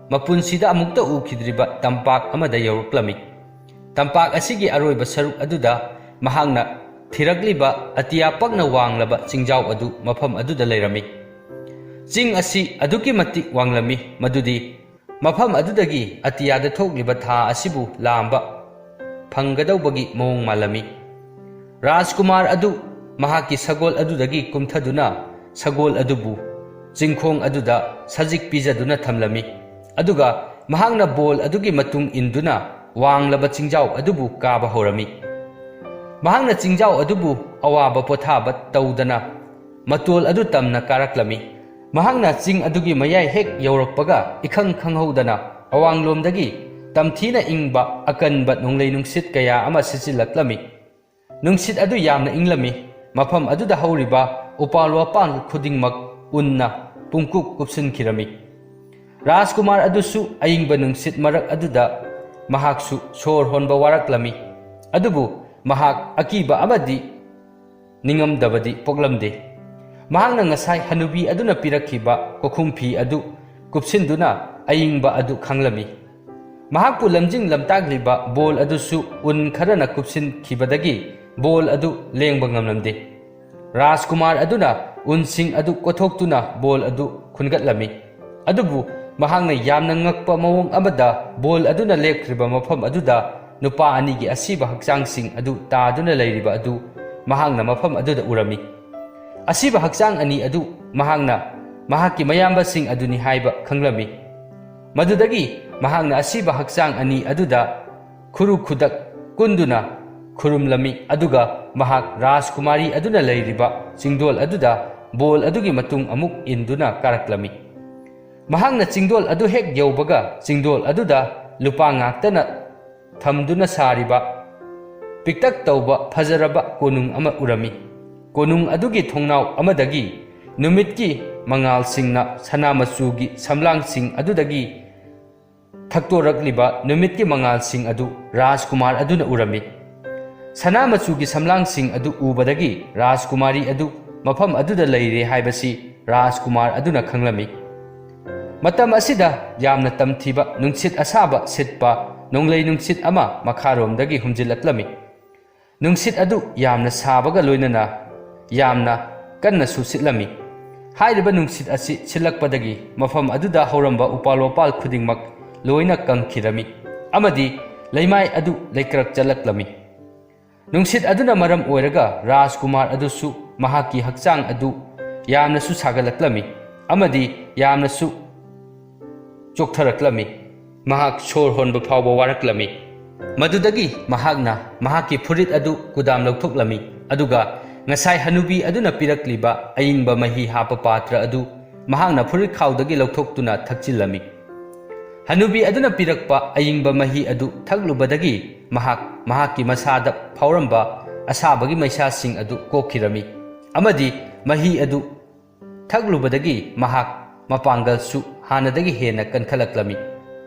ꯃꯄꯨꯟꯁꯤꯗ ꯑꯃꯨꯛꯇ ꯎꯈꯤꯗ꯭ꯔꯤꯕ ꯇꯝꯄꯥꯛ ꯑꯃꯗ ꯌꯧꯔꯛꯂꯝꯃꯤ꯫ ꯇꯝꯄꯥꯛ ꯑꯁꯤꯒꯤ ꯑꯔꯣꯏꯕ ꯁꯔꯨꯛ ꯑꯗꯨꯗ ꯃꯍꯥꯛꯅ ꯊꯤꯔꯛꯂꯤꯕ ꯑꯇꯤꯌꯥ ꯄꯛꯅ ꯋꯥꯡꯂꯕ ꯆꯤꯡꯖꯥꯎ ꯑꯗꯨ ꯃꯐꯝ ꯑꯗꯨꯗ ꯂꯩꯔꯝꯃꯤ꯫ ꯆꯤꯡ ꯑꯁꯤ ꯑꯗꯨꯛꯀꯤ ꯃꯇꯤꯛ ꯋꯥꯡꯂꯝꯃꯤ ꯃꯗꯨꯗꯤ ꯃꯐꯝ ꯑꯗꯨꯗꯒꯤ ꯑꯇꯤꯌꯥꯗ ꯊꯣꯛꯂꯤꯕ ꯊꯥ ꯑꯁꯤꯕꯨ ꯂꯥꯝꯕ ꯐꯪꯒꯗꯧꯕꯒꯤ ꯃꯑꯣꯡ ꯃꯥꯜꯂꯝꯃꯤ꯫ ꯔꯥꯖꯀꯨꯃꯥꯔ ꯑꯗꯨ ꯃꯍꯥꯛꯀꯤ ꯁꯒꯣꯜ ꯑꯗꯨꯗꯒꯤ ꯀꯨꯝꯊꯗꯨꯅ ꯁꯒꯣꯜ ꯑꯗꯨꯕꯨ ꯆꯤꯡꯈꯣꯡ ꯑꯗꯨꯗ ꯁꯖꯤꯛ ꯄꯤꯖꯗꯨꯅ ꯊꯝꯂꯝꯃꯤ꯫ ꯑꯗꯨꯒ ꯃꯍꯥꯛꯅ ꯕꯣꯜ ꯑꯗꯨꯒꯤ ꯃꯇꯨꯡ ꯏꯟꯗꯨꯅ ꯋꯥꯡꯂꯕ ꯆꯤꯡꯖꯥꯎ ꯑꯗꯨꯕꯨ ꯀꯥꯕ ꯍꯧꯔꯝꯃꯤ꯫ ꯃꯍꯥꯛꯅ ꯆꯤꯡꯖꯥꯎ ꯑꯗꯨꯕꯨ ꯑꯋꯥꯕ ꯄꯣꯊꯥꯕ ꯇꯧꯗꯅ ꯃꯇꯣꯜ ꯑꯗꯨ ꯇꯝꯅ ꯀꯥꯔꯛꯂꯝꯃꯤ꯫ ꯃꯍꯥꯛꯅ ꯆꯤꯡ ꯑꯗꯨꯒꯤ ꯃꯌꯥꯏ ꯍꯦꯛ ꯌꯧꯔꯛꯄꯒ, ꯏꯈꯪ ꯈꯪꯍꯧꯗꯅ ꯑꯋꯥꯡꯂꯣꯝꯗꯒꯤ ꯇꯝꯊꯤꯅ ꯏꯪꯕ ꯑꯀꯟꯕ ꯅꯣꯡꯂꯩ ꯅꯨꯡꯁꯤꯠ ꯀꯌꯥ ꯑꯃ ꯁꯤꯠꯆꯤꯜꯂꯛꯂꯝꯃꯤ꯫ ꯅꯨꯡꯁꯤꯠ ꯑꯗꯨ ꯌꯥꯝꯅ ꯏꯪꯂꯝꯃꯤ꯫ ꯃꯐꯝ ꯑꯗꯨꯗ ꯍꯧꯔꯤꯕ ꯎꯄꯥꯜ ꯋꯥꯄꯥꯜ ꯈꯨꯗꯤꯡꯃꯛ ꯎꯟꯅ ꯄꯨꯡꯀꯨꯞ ꯀꯨꯞꯁꯤꯟꯈꯤꯔꯝꯃꯤ꯫ ꯔꯥꯖꯀꯨꯃꯥꯔ ꯑꯗꯨꯁꯨ ꯑꯏꯪꯕ ꯅꯨꯡꯁꯤꯠ ꯃꯔꯛ ꯑꯗꯨꯗ ꯃꯍꯥꯛꯁꯨ ꯁꯣꯔ ꯍꯣꯟꯕ ꯋꯥꯔꯛꯂꯝꯃꯤ꯫ ꯑꯗꯨꯕꯨ ꯃꯍꯥꯛ ꯑꯀꯤꯕ ꯑꯃꯗꯤ ꯅꯤꯡꯉꯝꯗꯕꯗꯤ ꯄꯣꯛꯂꯝꯗꯦ꯫ ꯃꯍꯥꯛꯅ ꯉꯁꯥꯏ ꯍꯅꯨꯕꯤ ꯑꯗꯨꯅ ꯄꯤꯔꯛꯈꯤꯕ ꯀꯣꯈꯨꯝ ꯐꯤ ꯑꯗꯨ ꯀꯨꯞꯁꯤꯟꯗꯨꯅ ꯑꯏꯪꯕ ꯑꯗꯨ ꯈꯥꯡꯂꯝꯃꯤ꯫ ꯃꯍꯥꯛꯄꯨ ꯂꯝꯖꯤꯡ ꯂꯝꯇꯥꯛꯂꯤꯕ ꯕꯣꯜ ꯑꯗꯨꯁꯨ ꯎꯟ ꯈꯔꯅ ꯀꯨꯞꯁꯤꯟꯈꯤꯕꯗꯒꯤ ꯕꯣꯜ ꯑꯗꯨ ꯂꯦꯡꯕ ꯉꯝꯂꯝꯗꯦ꯫ ꯔꯥꯖꯀꯨꯃꯥꯔ ꯑꯗꯨꯅ ꯎꯟꯁꯤꯡ ꯑꯗꯨ ꯀꯣꯊꯣꯛꯇꯨꯅ ꯕꯣꯜ ꯑꯗꯨ ꯈꯨꯟꯒꯠꯂꯝꯃꯤ꯫ ꯑꯗꯨꯕꯨ ꯃꯍꯥꯛꯅ ꯌꯥꯝꯅ ꯉꯛꯄ ꯃꯑꯣꯡ ꯑꯃꯗ ꯕꯣꯜ ꯑꯗꯨꯅ ꯂꯦꯞꯈ꯭ꯔꯤꯕ ꯃꯐꯝ ꯑꯗꯨꯗ ꯅꯨꯄꯥ ꯑꯅꯤꯒꯤ ꯑꯁꯤꯕ ꯍꯛꯆꯥꯡꯁꯤꯡ ꯑꯗꯨ ꯇꯥꯗꯨꯅ ꯂꯩꯔꯤꯕ ꯑꯗꯨ ꯃꯍꯥꯛꯅ ꯃꯐꯝ ꯑꯗꯨꯗ ꯎꯔꯝꯃꯤ꯫ ꯑꯁꯤꯕ ꯍꯛꯆꯥꯡ ꯑꯅꯤ ꯑꯗꯨ ꯃꯍꯥꯛꯅ ꯃꯍꯥꯛꯀꯤ ꯃꯌꯥꯝꯕꯁꯤꯡ ꯑꯗꯨꯅꯤ ꯍꯥꯏꯕ ꯈꯪꯂꯝꯃꯤ꯫ ꯃꯗꯨꯗꯒꯤ ꯃꯍꯥꯛꯅ ꯑꯁꯤꯕ ꯍꯛꯆꯥꯡ ꯑꯅꯤ ꯑꯗꯨꯗ ꯈꯨꯔꯨ ꯈꯨꯗꯛ ꯀꯨꯟꯗꯨꯅ ꯈꯨꯔꯨꯝꯂꯝꯃꯤ, ꯑꯗꯨꯒ ꯃꯍꯥꯛ ꯔꯥꯖꯀꯨꯃꯥꯔꯤ ꯑꯗꯨꯅ ꯂꯩꯔꯤꯕ ꯆꯤꯡꯗꯣꯜ ꯑꯗꯨꯗ ꯕꯣꯜ ꯑꯗꯨꯒꯤ ꯃꯇꯨꯡ ꯑꯃꯨꯛ ꯏꯟꯗꯨꯅ ꯀꯥꯔꯛꯂꯝꯃꯤ꯫ ꯃꯍꯥꯛꯅ ꯆꯤꯡꯗꯣꯜ ꯑꯗꯨ ꯍꯦꯛ ꯌꯧꯕꯒ ꯆꯤꯡꯗꯣꯜ ꯑꯗꯨꯗ ꯂꯨꯄꯥ ꯉꯥꯛꯇꯅ ꯊꯝꯗꯨꯅ ꯁꯥꯔꯤꯕ ꯄꯤꯛꯇꯛ ꯇꯧꯕ ꯐꯖꯔꯕ ꯀꯣꯅꯨꯡ ꯑꯃ ꯎꯔꯝꯃꯤ꯫ ꯀꯣꯅꯨꯡ ꯑꯗꯨꯒꯤ ꯊꯣꯡꯅꯥꯎ ꯑꯃꯗꯒꯤ ꯅꯨꯃꯤꯠꯀꯤ ꯃꯉꯥꯜꯁꯤꯡꯅ ꯁꯅꯥ ꯃꯆꯨꯒꯤ ꯁꯝꯂꯥꯡꯁꯤꯡ ꯑꯗꯨꯗꯒꯤ ꯊꯛꯇꯣꯔꯛꯂꯤꯕ ꯅꯨꯃꯤꯠꯀꯤ ꯃꯉꯥꯜꯁꯤꯡ ꯑꯗꯨ ꯔꯥꯖꯀꯨꯃꯥꯔ ꯑꯗꯨꯅ ꯎꯔꯝꯃꯤ꯫ ꯁꯅꯥ ꯃꯆꯨꯒꯤ ꯁꯝꯂꯥꯡꯁꯤꯡ ꯑꯗꯨ ꯎꯕꯗꯒꯤ ꯔꯥꯖꯀꯨꯃꯥꯔꯤ ꯑꯗꯨ ꯃꯐꯝ ꯑꯗꯨꯗ ꯂꯩꯔꯦ ꯍꯥꯏꯕꯁꯤ ꯔꯥꯖꯀꯨꯃꯥꯔ ꯑꯗꯨꯅ ꯈꯪꯂꯝꯃꯤ꯫ ꯃꯇꯝ ꯑꯁꯤꯗ ꯌꯥꯝꯅ ꯇꯝꯊꯤꯕ ꯅꯨꯡꯁꯤꯠ ꯑꯁꯥꯕ ꯁꯤꯠꯄ ꯅꯣꯡꯂꯩ ꯅꯨꯡꯁꯤꯠ ꯑꯃ ꯃꯈꯥꯔꯣꯝꯗꯒꯤ ꯍꯨꯝꯖꯤꯜꯂꯛꯂꯝꯃꯤ꯫ ꯅꯨꯡꯁꯤꯠ ꯑꯗꯨ ꯌꯥꯝꯅ ꯁꯥꯕꯒ ꯂꯣꯏꯅꯅ ꯌꯥꯝꯅ ꯀꯟꯅꯁꯨ ꯁꯤꯠꯂꯝꯃꯤ꯫ ꯍꯥꯏꯔꯤꯕ ꯅꯨꯡꯁꯤꯠ ꯑꯁꯤ ꯁꯤꯠꯂꯛꯄꯗꯒꯤ ꯃꯐꯝ ꯑꯗꯨꯗ ꯍꯧꯔꯝꯕ ꯎꯄꯥꯜ ꯋꯥꯄꯥꯜ ꯈꯨꯗꯤꯡꯃꯛ ꯂꯣꯏꯅ ꯀꯪꯈꯤꯔꯝꯃꯤ ꯑꯃꯗꯤ ꯂꯩꯃꯥꯏ ꯑꯗꯨ ꯂꯩꯀ꯭ꯔꯛ ꯆꯠꯂꯛꯂꯝꯃꯤ꯫ ꯅꯨꯡꯁꯤꯠ ꯑꯗꯨꯅ ꯃꯔꯝ ꯑꯣꯏꯔꯒ ꯔꯥꯖꯀꯨꯃꯥꯔ ꯑꯗꯨꯁꯨ ꯃꯍꯥꯛꯀꯤ ꯍꯛꯆꯥꯡ ꯑꯗꯨ ꯌꯥꯝꯅꯁꯨ ꯁꯥꯒꯠꯂꯛꯂꯝꯃꯤ ꯑꯃꯗꯤ ꯌꯥꯝꯅꯁꯨ ꯆꯣꯛꯊꯔꯛꯂꯝꯃꯤ꯫ ꯃꯍꯥꯛ ꯁꯣꯔ ꯍꯣꯟꯕ ꯐꯥꯎꯕ ꯋꯥꯔꯛꯂꯝꯃꯤ꯫ ꯃꯗꯨꯗꯒꯤ ꯃꯍꯥꯛꯅ ꯃꯍꯥꯛꯀꯤ ꯐꯨꯔꯤꯠ ꯑꯗꯨ ꯀꯨꯗꯥꯝ ꯂꯧꯊꯣꯛꯂꯝꯃꯤ, ꯑꯗꯨꯒ ꯉꯁꯥꯏ ꯍꯅꯨꯕꯤ ꯑꯗꯨꯅ ꯄꯤꯔꯛꯂꯤꯕ ꯑꯏꯪꯕ ꯃꯍꯤ ꯍꯥꯞꯄ ꯄꯥꯇ꯭ꯔ ꯑꯗꯨ ꯃꯍꯥꯛꯅ ꯐꯨꯔꯤꯠꯈꯥꯎꯗꯒꯤ ꯂꯧꯊꯣꯛꯇꯨꯅ ꯊꯛꯆꯤꯜꯂꯝꯃꯤ꯫ ꯍꯅꯨꯕꯤ ꯑꯗꯨꯅ ꯄꯤꯔꯛꯄ ꯑꯏꯪꯕ ꯃꯍꯤ ꯑꯗꯨ ꯊꯛꯂꯨꯕꯗꯒꯤ ꯃꯍꯥꯛ ꯃꯍꯥꯛꯀꯤ ꯃꯁꯥꯗ ꯐꯥꯎꯔꯝꯕ ꯑꯁꯥꯕꯒꯤ ꯃꯩꯁꯥꯁꯤꯡ ꯑꯗꯨ ꯀꯣꯛꯈꯤꯔꯝꯃꯤ ꯑꯃꯗꯤ ꯃꯍꯤ ꯑꯗꯨ ꯊꯛꯂꯨꯕꯗꯒꯤ ꯃꯍꯥꯛ ꯃꯄꯥꯡꯒꯜꯁꯨ ꯍꯥꯟꯅꯗꯒꯤ ꯍꯦꯟꯅ ꯀꯟꯈꯠꯂꯛꯂꯝꯃꯤ꯫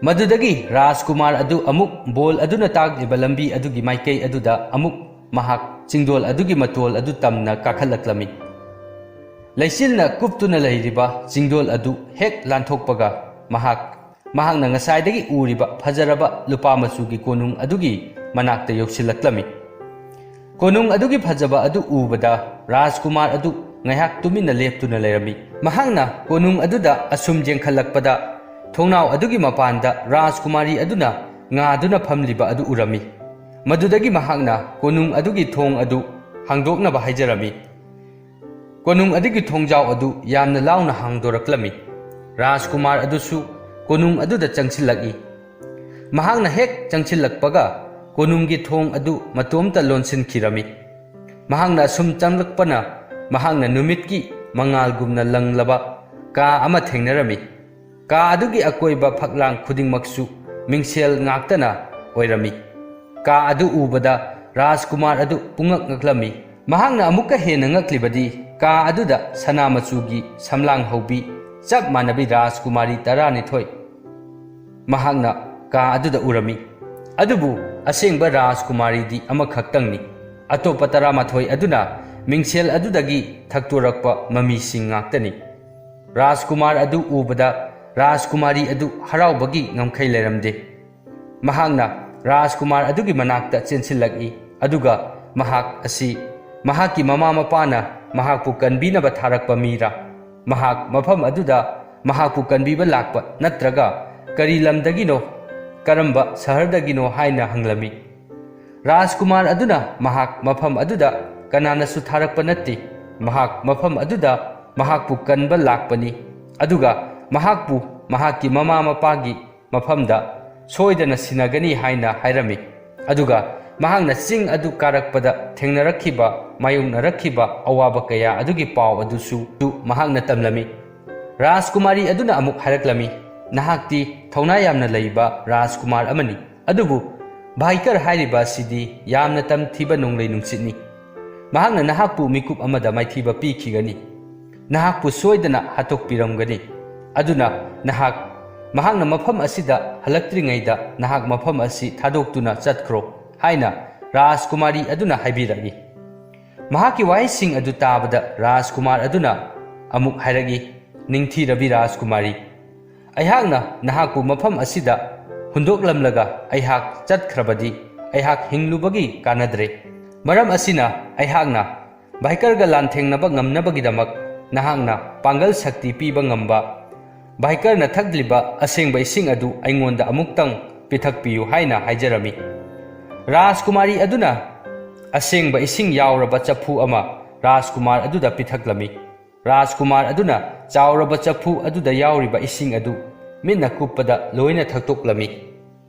ꯃꯗꯨꯗꯒꯤ ꯔꯥꯖꯀꯨꯃꯥꯔ ꯑꯗꯨ ꯑꯃꯨꯛ ꯕꯣꯜ ꯑꯗꯨꯅ ꯇꯥꯛꯂꯤꯕ ꯂꯝꯕꯤ ꯑꯗꯨꯒꯤ ꯃꯥꯏꯀꯩ ꯑꯗꯨꯗ ꯑꯃꯨꯛ ꯃꯍꯥꯛ ꯆꯤꯡꯗꯣꯜ ꯑꯗꯨꯒꯤ ꯃꯇꯣꯜ ꯑꯗꯨ ꯇꯝꯅ ꯀꯥꯈꯠꯂꯛꯂꯝꯃꯤ꯫ ꯂꯩꯆꯤꯜꯅ ꯀꯨꯞꯇꯨꯅ ꯂꯩꯔꯤꯕ ꯆꯤꯡꯗꯣꯜ ꯑꯗꯨ ꯍꯦꯛ ꯂꯥꯟꯊꯣꯛꯄꯒ ꯃꯍꯥꯛ, ꯃꯍꯥꯛꯅ ꯉꯁꯥꯏꯗꯒꯤ ꯎꯔꯤꯕ ꯐꯖꯔꯕ ꯂꯨꯄꯥ ꯃꯆꯨꯒꯤ ꯀꯣꯅꯨꯡ ꯑꯗꯨꯒꯤ ꯃꯅꯥꯛꯇ ꯌꯧꯁꯤꯜꯂꯛꯂꯝꯃꯤ꯫ ꯀꯣꯅꯨꯡ ꯑꯗꯨꯒꯤ ꯐꯖꯕ ꯑꯗꯨ ꯎꯕꯗ ꯔꯥꯖꯀꯨꯃꯥꯔ ꯑꯗꯨ ꯉꯥꯏꯍꯥꯛ ꯇꯨꯃꯤꯟꯅ ꯂꯦꯞꯇꯨꯅ ꯂꯩꯔꯝꯃꯤ꯫ ꯃꯍꯥꯛꯅ ꯀꯣꯅꯨꯡ ꯑꯗꯨꯗ ꯑꯁꯨꯝ ꯌꯦꯡꯈꯠꯂꯛꯄꯗ, ꯊꯣꯡꯅꯥꯎ ꯑꯗꯨꯒꯤ ꯃꯄꯥꯟꯗ ꯔꯥꯖꯀꯨꯃꯥꯔꯤ ꯑꯗꯨꯅ ꯉꯥꯗꯨꯅ ꯐꯝꯂꯤꯕ ꯑꯗꯨ ꯎꯔꯝꯃꯤ꯫ ꯃꯗꯨꯗꯒꯤ ꯃꯍꯥꯛꯅ ꯀꯣꯅꯨꯡ ꯑꯗꯨꯒꯤ ꯊꯣꯡ ꯑꯗꯨ ꯍꯥꯡꯗꯣꯛꯅꯕ ꯍꯥꯏꯖꯔꯝꯃꯤ꯫ ꯀꯣꯅꯨꯡ ꯑꯗꯨꯒꯤ ꯊꯣꯡꯖꯥꯎ ꯑꯗꯨ ꯌꯥꯝꯅ ꯂꯥꯎꯅ ꯍꯥꯡꯗꯣꯔꯛꯂꯝꯃꯤ꯫ ꯔꯥꯖꯀꯨꯃꯥꯔ ꯑꯗꯨꯁꯨ ꯀꯣꯅꯨꯡ ꯑꯗꯨꯗ ꯆꯪꯁꯤꯜꯂꯛꯏ꯫ ꯃꯍꯥꯛꯅ ꯍꯦꯛ ꯆꯪꯁꯤꯜꯂꯛꯄꯒ ꯀꯣꯅꯨꯡꯒꯤ ꯊꯣꯡ ꯑꯗꯨ ꯃꯇꯣꯝꯇ ꯂꯣꯟꯁꯤꯟꯈꯤꯔꯝꯃꯤ꯫ ꯃꯍꯥꯛꯅ ꯑꯁꯨꯝ ꯆꯪꯂꯛꯄꯅ ꯃꯍꯥꯛꯅ ꯅꯨꯃꯤꯠꯀꯤ ꯃꯉꯥꯜꯒꯨꯝꯅ ꯂꯪꯂꯕ ꯀꯥ ꯑꯃ ꯊꯦꯡꯅꯔꯝꯃꯤ꯫ ꯀꯥ ꯑꯗꯨꯒꯤ ꯑꯀꯣꯏꯕ ꯐꯛꯂꯥꯡ ꯈꯨꯗꯤꯡꯃꯛꯁꯨ ꯃꯤꯡꯁꯦꯜ ꯉꯥꯛꯇꯅ ꯑꯣꯏꯔꯝꯃꯤ꯫ ꯀꯥ ꯑꯗꯨ ꯎꯕꯗ ꯔꯥꯖꯀꯨꯃꯥꯔ ꯑꯗꯨ ꯄꯨꯡꯉꯛ ꯉꯛꯂꯝꯃꯤ꯫ ꯃꯍꯥꯛꯅ ꯑꯃꯨꯛꯀ ꯍꯦꯟꯅ ꯉꯛꯂꯤꯕꯗꯤ ꯀꯥ ꯑꯗꯨꯗ ꯁꯅꯥ ꯃꯆꯨꯒꯤ ꯁꯝꯂꯥꯡ ꯍꯧꯕꯤ ꯆꯞ ꯃꯥꯟꯅꯕꯤ ꯔꯥꯖꯀꯨꯃꯥꯔꯤ ꯇꯔꯥꯅꯤꯊꯣꯏ ꯃꯍꯥꯛꯅ ꯀꯥ ꯑꯗꯨꯗ ꯎꯔꯝꯃꯤ꯫ ꯑꯗꯨꯕꯨ ꯑꯁꯦꯡꯕ ꯔꯥꯖꯀꯨꯃꯥꯔꯤꯗꯤ ꯑꯃꯈꯛꯇꯪꯅꯤ꯫ ꯑꯇꯣꯞꯄ ꯇꯔꯥꯃꯥꯊꯣꯏ ꯑꯗꯨꯅ ꯃꯤꯡꯁꯦꯜ ꯑꯗꯨꯗꯒꯤ ꯊꯛꯇꯣꯔꯛꯄ ꯃꯃꯤꯁꯤꯡ ꯉꯥꯛꯇꯅꯤ꯫ ꯔꯥꯖꯀꯨꯃꯥꯔ ꯑꯗꯨ ꯎꯕꯗ ꯔꯥꯖꯀꯨꯃꯥꯔꯤ ꯑꯗꯨ ꯍꯔꯥꯎꯕꯒꯤ ꯉꯝꯈꯩ ꯂꯩꯔꯝꯗꯦ꯫ ꯃꯍꯥꯛꯅ ꯔꯥꯖꯀꯨꯃꯥꯔ ꯑꯗꯨꯒꯤ ꯃꯅꯥꯛꯇ ꯆꯦꯟꯁꯤꯜꯂꯛꯏ, ꯑꯗꯨꯒ ꯃꯍꯥꯛ ꯑꯁꯤ ꯃꯍꯥꯛꯀꯤ ꯃꯃꯥ ꯃꯄꯥꯅ ꯃꯍꯥꯛꯄꯨ ꯀꯟꯕꯤꯅꯕ ꯊꯥꯔꯛꯄ ꯃꯤꯔꯥ? ꯃꯍꯥꯛ ꯃꯐꯝ ꯑꯗꯨꯗ ꯃꯍꯥꯛꯄꯨ ꯀꯟꯕꯤꯕ ꯂꯥꯛꯄ ꯅꯠꯇ꯭ꯔꯒ ꯀꯔꯤ ꯂꯝꯗꯒꯤꯅꯣ, ꯀꯔꯝꯕ ꯁꯍꯔꯗꯒꯤꯅꯣ ꯍꯥꯏꯅ ꯍꯪꯂꯝꯃꯤ꯫ ꯔꯥꯖꯀꯨꯃꯥꯔ ꯑꯗꯨꯅ ꯃꯍꯥꯛ ꯃꯐꯝ ꯑꯗꯨꯗ ꯀꯅꯥꯅꯁꯨ ꯊꯥꯔꯛꯄ ꯅꯠꯇꯦ, ꯃꯍꯥꯛ ꯃꯐꯝ ꯑꯗꯨꯗ ꯃꯍꯥꯛꯄꯨ ꯀꯟꯕ ꯂꯥꯛꯄꯅꯤ, ꯑꯗꯨꯒ ꯃꯍꯥꯛꯄꯨ ꯃꯍꯥꯛꯀꯤ ꯃꯃꯥ ꯃꯄꯥꯒꯤ ꯃꯐꯝꯗ ꯁꯣꯏꯗꯅ ꯁꯤꯟꯅꯒꯅꯤ ꯍꯥꯏꯅ ꯍꯥꯏꯔꯝꯃꯤ꯫ ꯑꯗꯨꯒ ꯃꯍꯥꯛꯅ ꯆꯤꯡ ꯑꯗꯨ ꯀꯥꯔꯛꯄꯗ ꯊꯦꯡꯅꯔꯛꯈꯤꯕ, ꯃꯥꯌꯣꯛꯅꯔꯛꯈꯤꯕ ꯑꯋꯥꯕ ꯀꯌꯥ ꯑꯗꯨꯒꯤ ꯄꯥꯎ ꯑꯗꯨꯁꯨ ꯃꯍꯥꯛꯅ ꯇꯝꯂꯝꯃꯤ꯫ ꯔꯥꯖꯀꯨꯃꯥꯔꯤ ꯑꯗꯨꯅ ꯑꯃꯨꯛ ꯍꯥꯏꯔꯛꯂꯝꯃꯤ, "ꯅꯍꯥꯛꯇꯤ ꯊꯧꯅꯥ ꯌꯥꯝꯅ ꯂꯩꯕ ꯔꯥꯖꯀꯨꯃꯥꯔ ꯑꯃꯅꯤ, ꯑꯗꯨꯕꯨ ꯚꯥꯏꯀꯔ ꯍꯥꯏꯔꯤꯕ ꯑꯁꯤꯗꯤ ꯌꯥꯝꯅ ꯇꯝꯊꯤꯕ ꯅꯣꯡꯂꯩ ꯅꯨꯡꯁꯤꯠꯅꯤ꯫ ꯃꯍꯥꯛꯅ ꯅꯍꯥꯛꯄꯨ ꯃꯤꯀꯨꯞ ꯑꯃꯗ ꯃꯥꯏꯊꯤꯕ ꯄꯤꯈꯤꯒꯅꯤ, ꯅꯍꯥꯛꯄꯨ ꯁꯣꯏꯗꯅ ꯍꯥꯠꯇꯣꯛꯄꯤꯔꯝꯒꯅꯤ"꯫ ꯑꯗꯨꯅ ꯅꯍꯥꯛ, ꯃꯍꯥꯛꯅ ꯃꯐꯝ ꯑꯁꯤꯗ ꯍꯜꯂꯛꯇ꯭ꯔꯤꯉꯩꯗ ꯅꯍꯥꯛ ꯃꯐꯝ ꯑꯁꯤ ꯊꯥꯗꯣꯛꯇꯨꯅ ꯆꯠꯈ꯭ꯔꯣ ꯍꯥꯏꯅ ꯔꯥꯖꯀꯨꯃꯥꯔꯤ ꯑꯗꯨꯅ ꯍꯥꯏꯕꯤꯔꯛꯏ꯫ ꯃꯍꯥꯛꯀꯤ ꯋꯥꯍꯩꯁꯤꯡ ꯑꯗꯨ ꯇꯥꯕꯗ ꯔꯥꯖꯀꯨꯃꯥꯔ ꯑꯗꯨꯅ ꯑꯃꯨꯛ ꯍꯥꯏꯔꯛꯏ, "ꯅꯤꯡꯊꯤꯔꯕꯤ ꯔꯥꯖꯀꯨꯃꯥꯔꯤ, ꯑꯩꯍꯥꯛꯅ ꯅꯍꯥꯛꯄꯨ ꯃꯐꯝ ꯑꯁꯤꯗ ꯍꯨꯟꯗꯣꯛꯂꯝꯂꯒ ꯑꯩꯍꯥꯛ ꯆꯠꯈ꯭ꯔꯕꯗꯤ ꯑꯩꯍꯥꯛ ꯍꯤꯡꯂꯨꯕꯒꯤ ꯀꯥꯟꯅꯗ꯭ꯔꯦ꯫ ꯃꯔꯝ ꯑꯁꯤꯅ ꯑꯩꯍꯥꯛꯅ ꯚꯥꯏꯀꯔꯒ ꯂꯥꯟꯊꯦꯡꯅꯕ ꯉꯝꯅꯕꯒꯤꯗꯃꯛ ꯅꯍꯥꯛꯅ ꯄꯥꯡꯒꯜ ꯁꯛꯇꯤ ꯄꯤꯕ ꯉꯝꯕ ꯚꯥꯏꯀꯔꯅ ꯊꯛꯂꯤꯕ ꯑꯁꯦꯡꯕ ꯏꯁꯤꯡ ꯑꯗꯨ ꯑꯩꯉꯣꯟꯗ ꯑꯃꯨꯛꯇꯪ ꯄꯤꯊꯛꯄꯤꯌꯨ" ꯍꯥꯏꯅ ꯍꯥꯏꯖꯔꯝꯃꯤ꯫ ꯔꯥꯖꯀꯨꯃꯥꯔꯤ ꯑꯗꯨꯅ ꯑꯁꯦꯡꯕ ꯏꯁꯤꯡ ꯌꯥꯎꯔꯕ ꯆꯐꯨ ꯑꯃ ꯔꯥꯖꯀꯨꯃꯥꯔ ꯑꯗꯨꯗ ꯄꯤꯊꯛꯂꯝꯃꯤ꯫ ꯔꯥꯖꯀꯨꯃꯥꯔ ꯑꯗꯨꯅ ꯆꯥꯎꯔꯕ ꯆꯐꯨ ꯑꯗꯨꯗ ꯌꯥꯎꯔꯤꯕ ꯏꯁꯤꯡ ꯑꯗꯨ ꯃꯤꯠꯅ ꯀꯨꯞꯄꯗ ꯂꯣꯏꯅ ꯊꯛꯇꯣꯛꯂꯝꯃꯤ꯫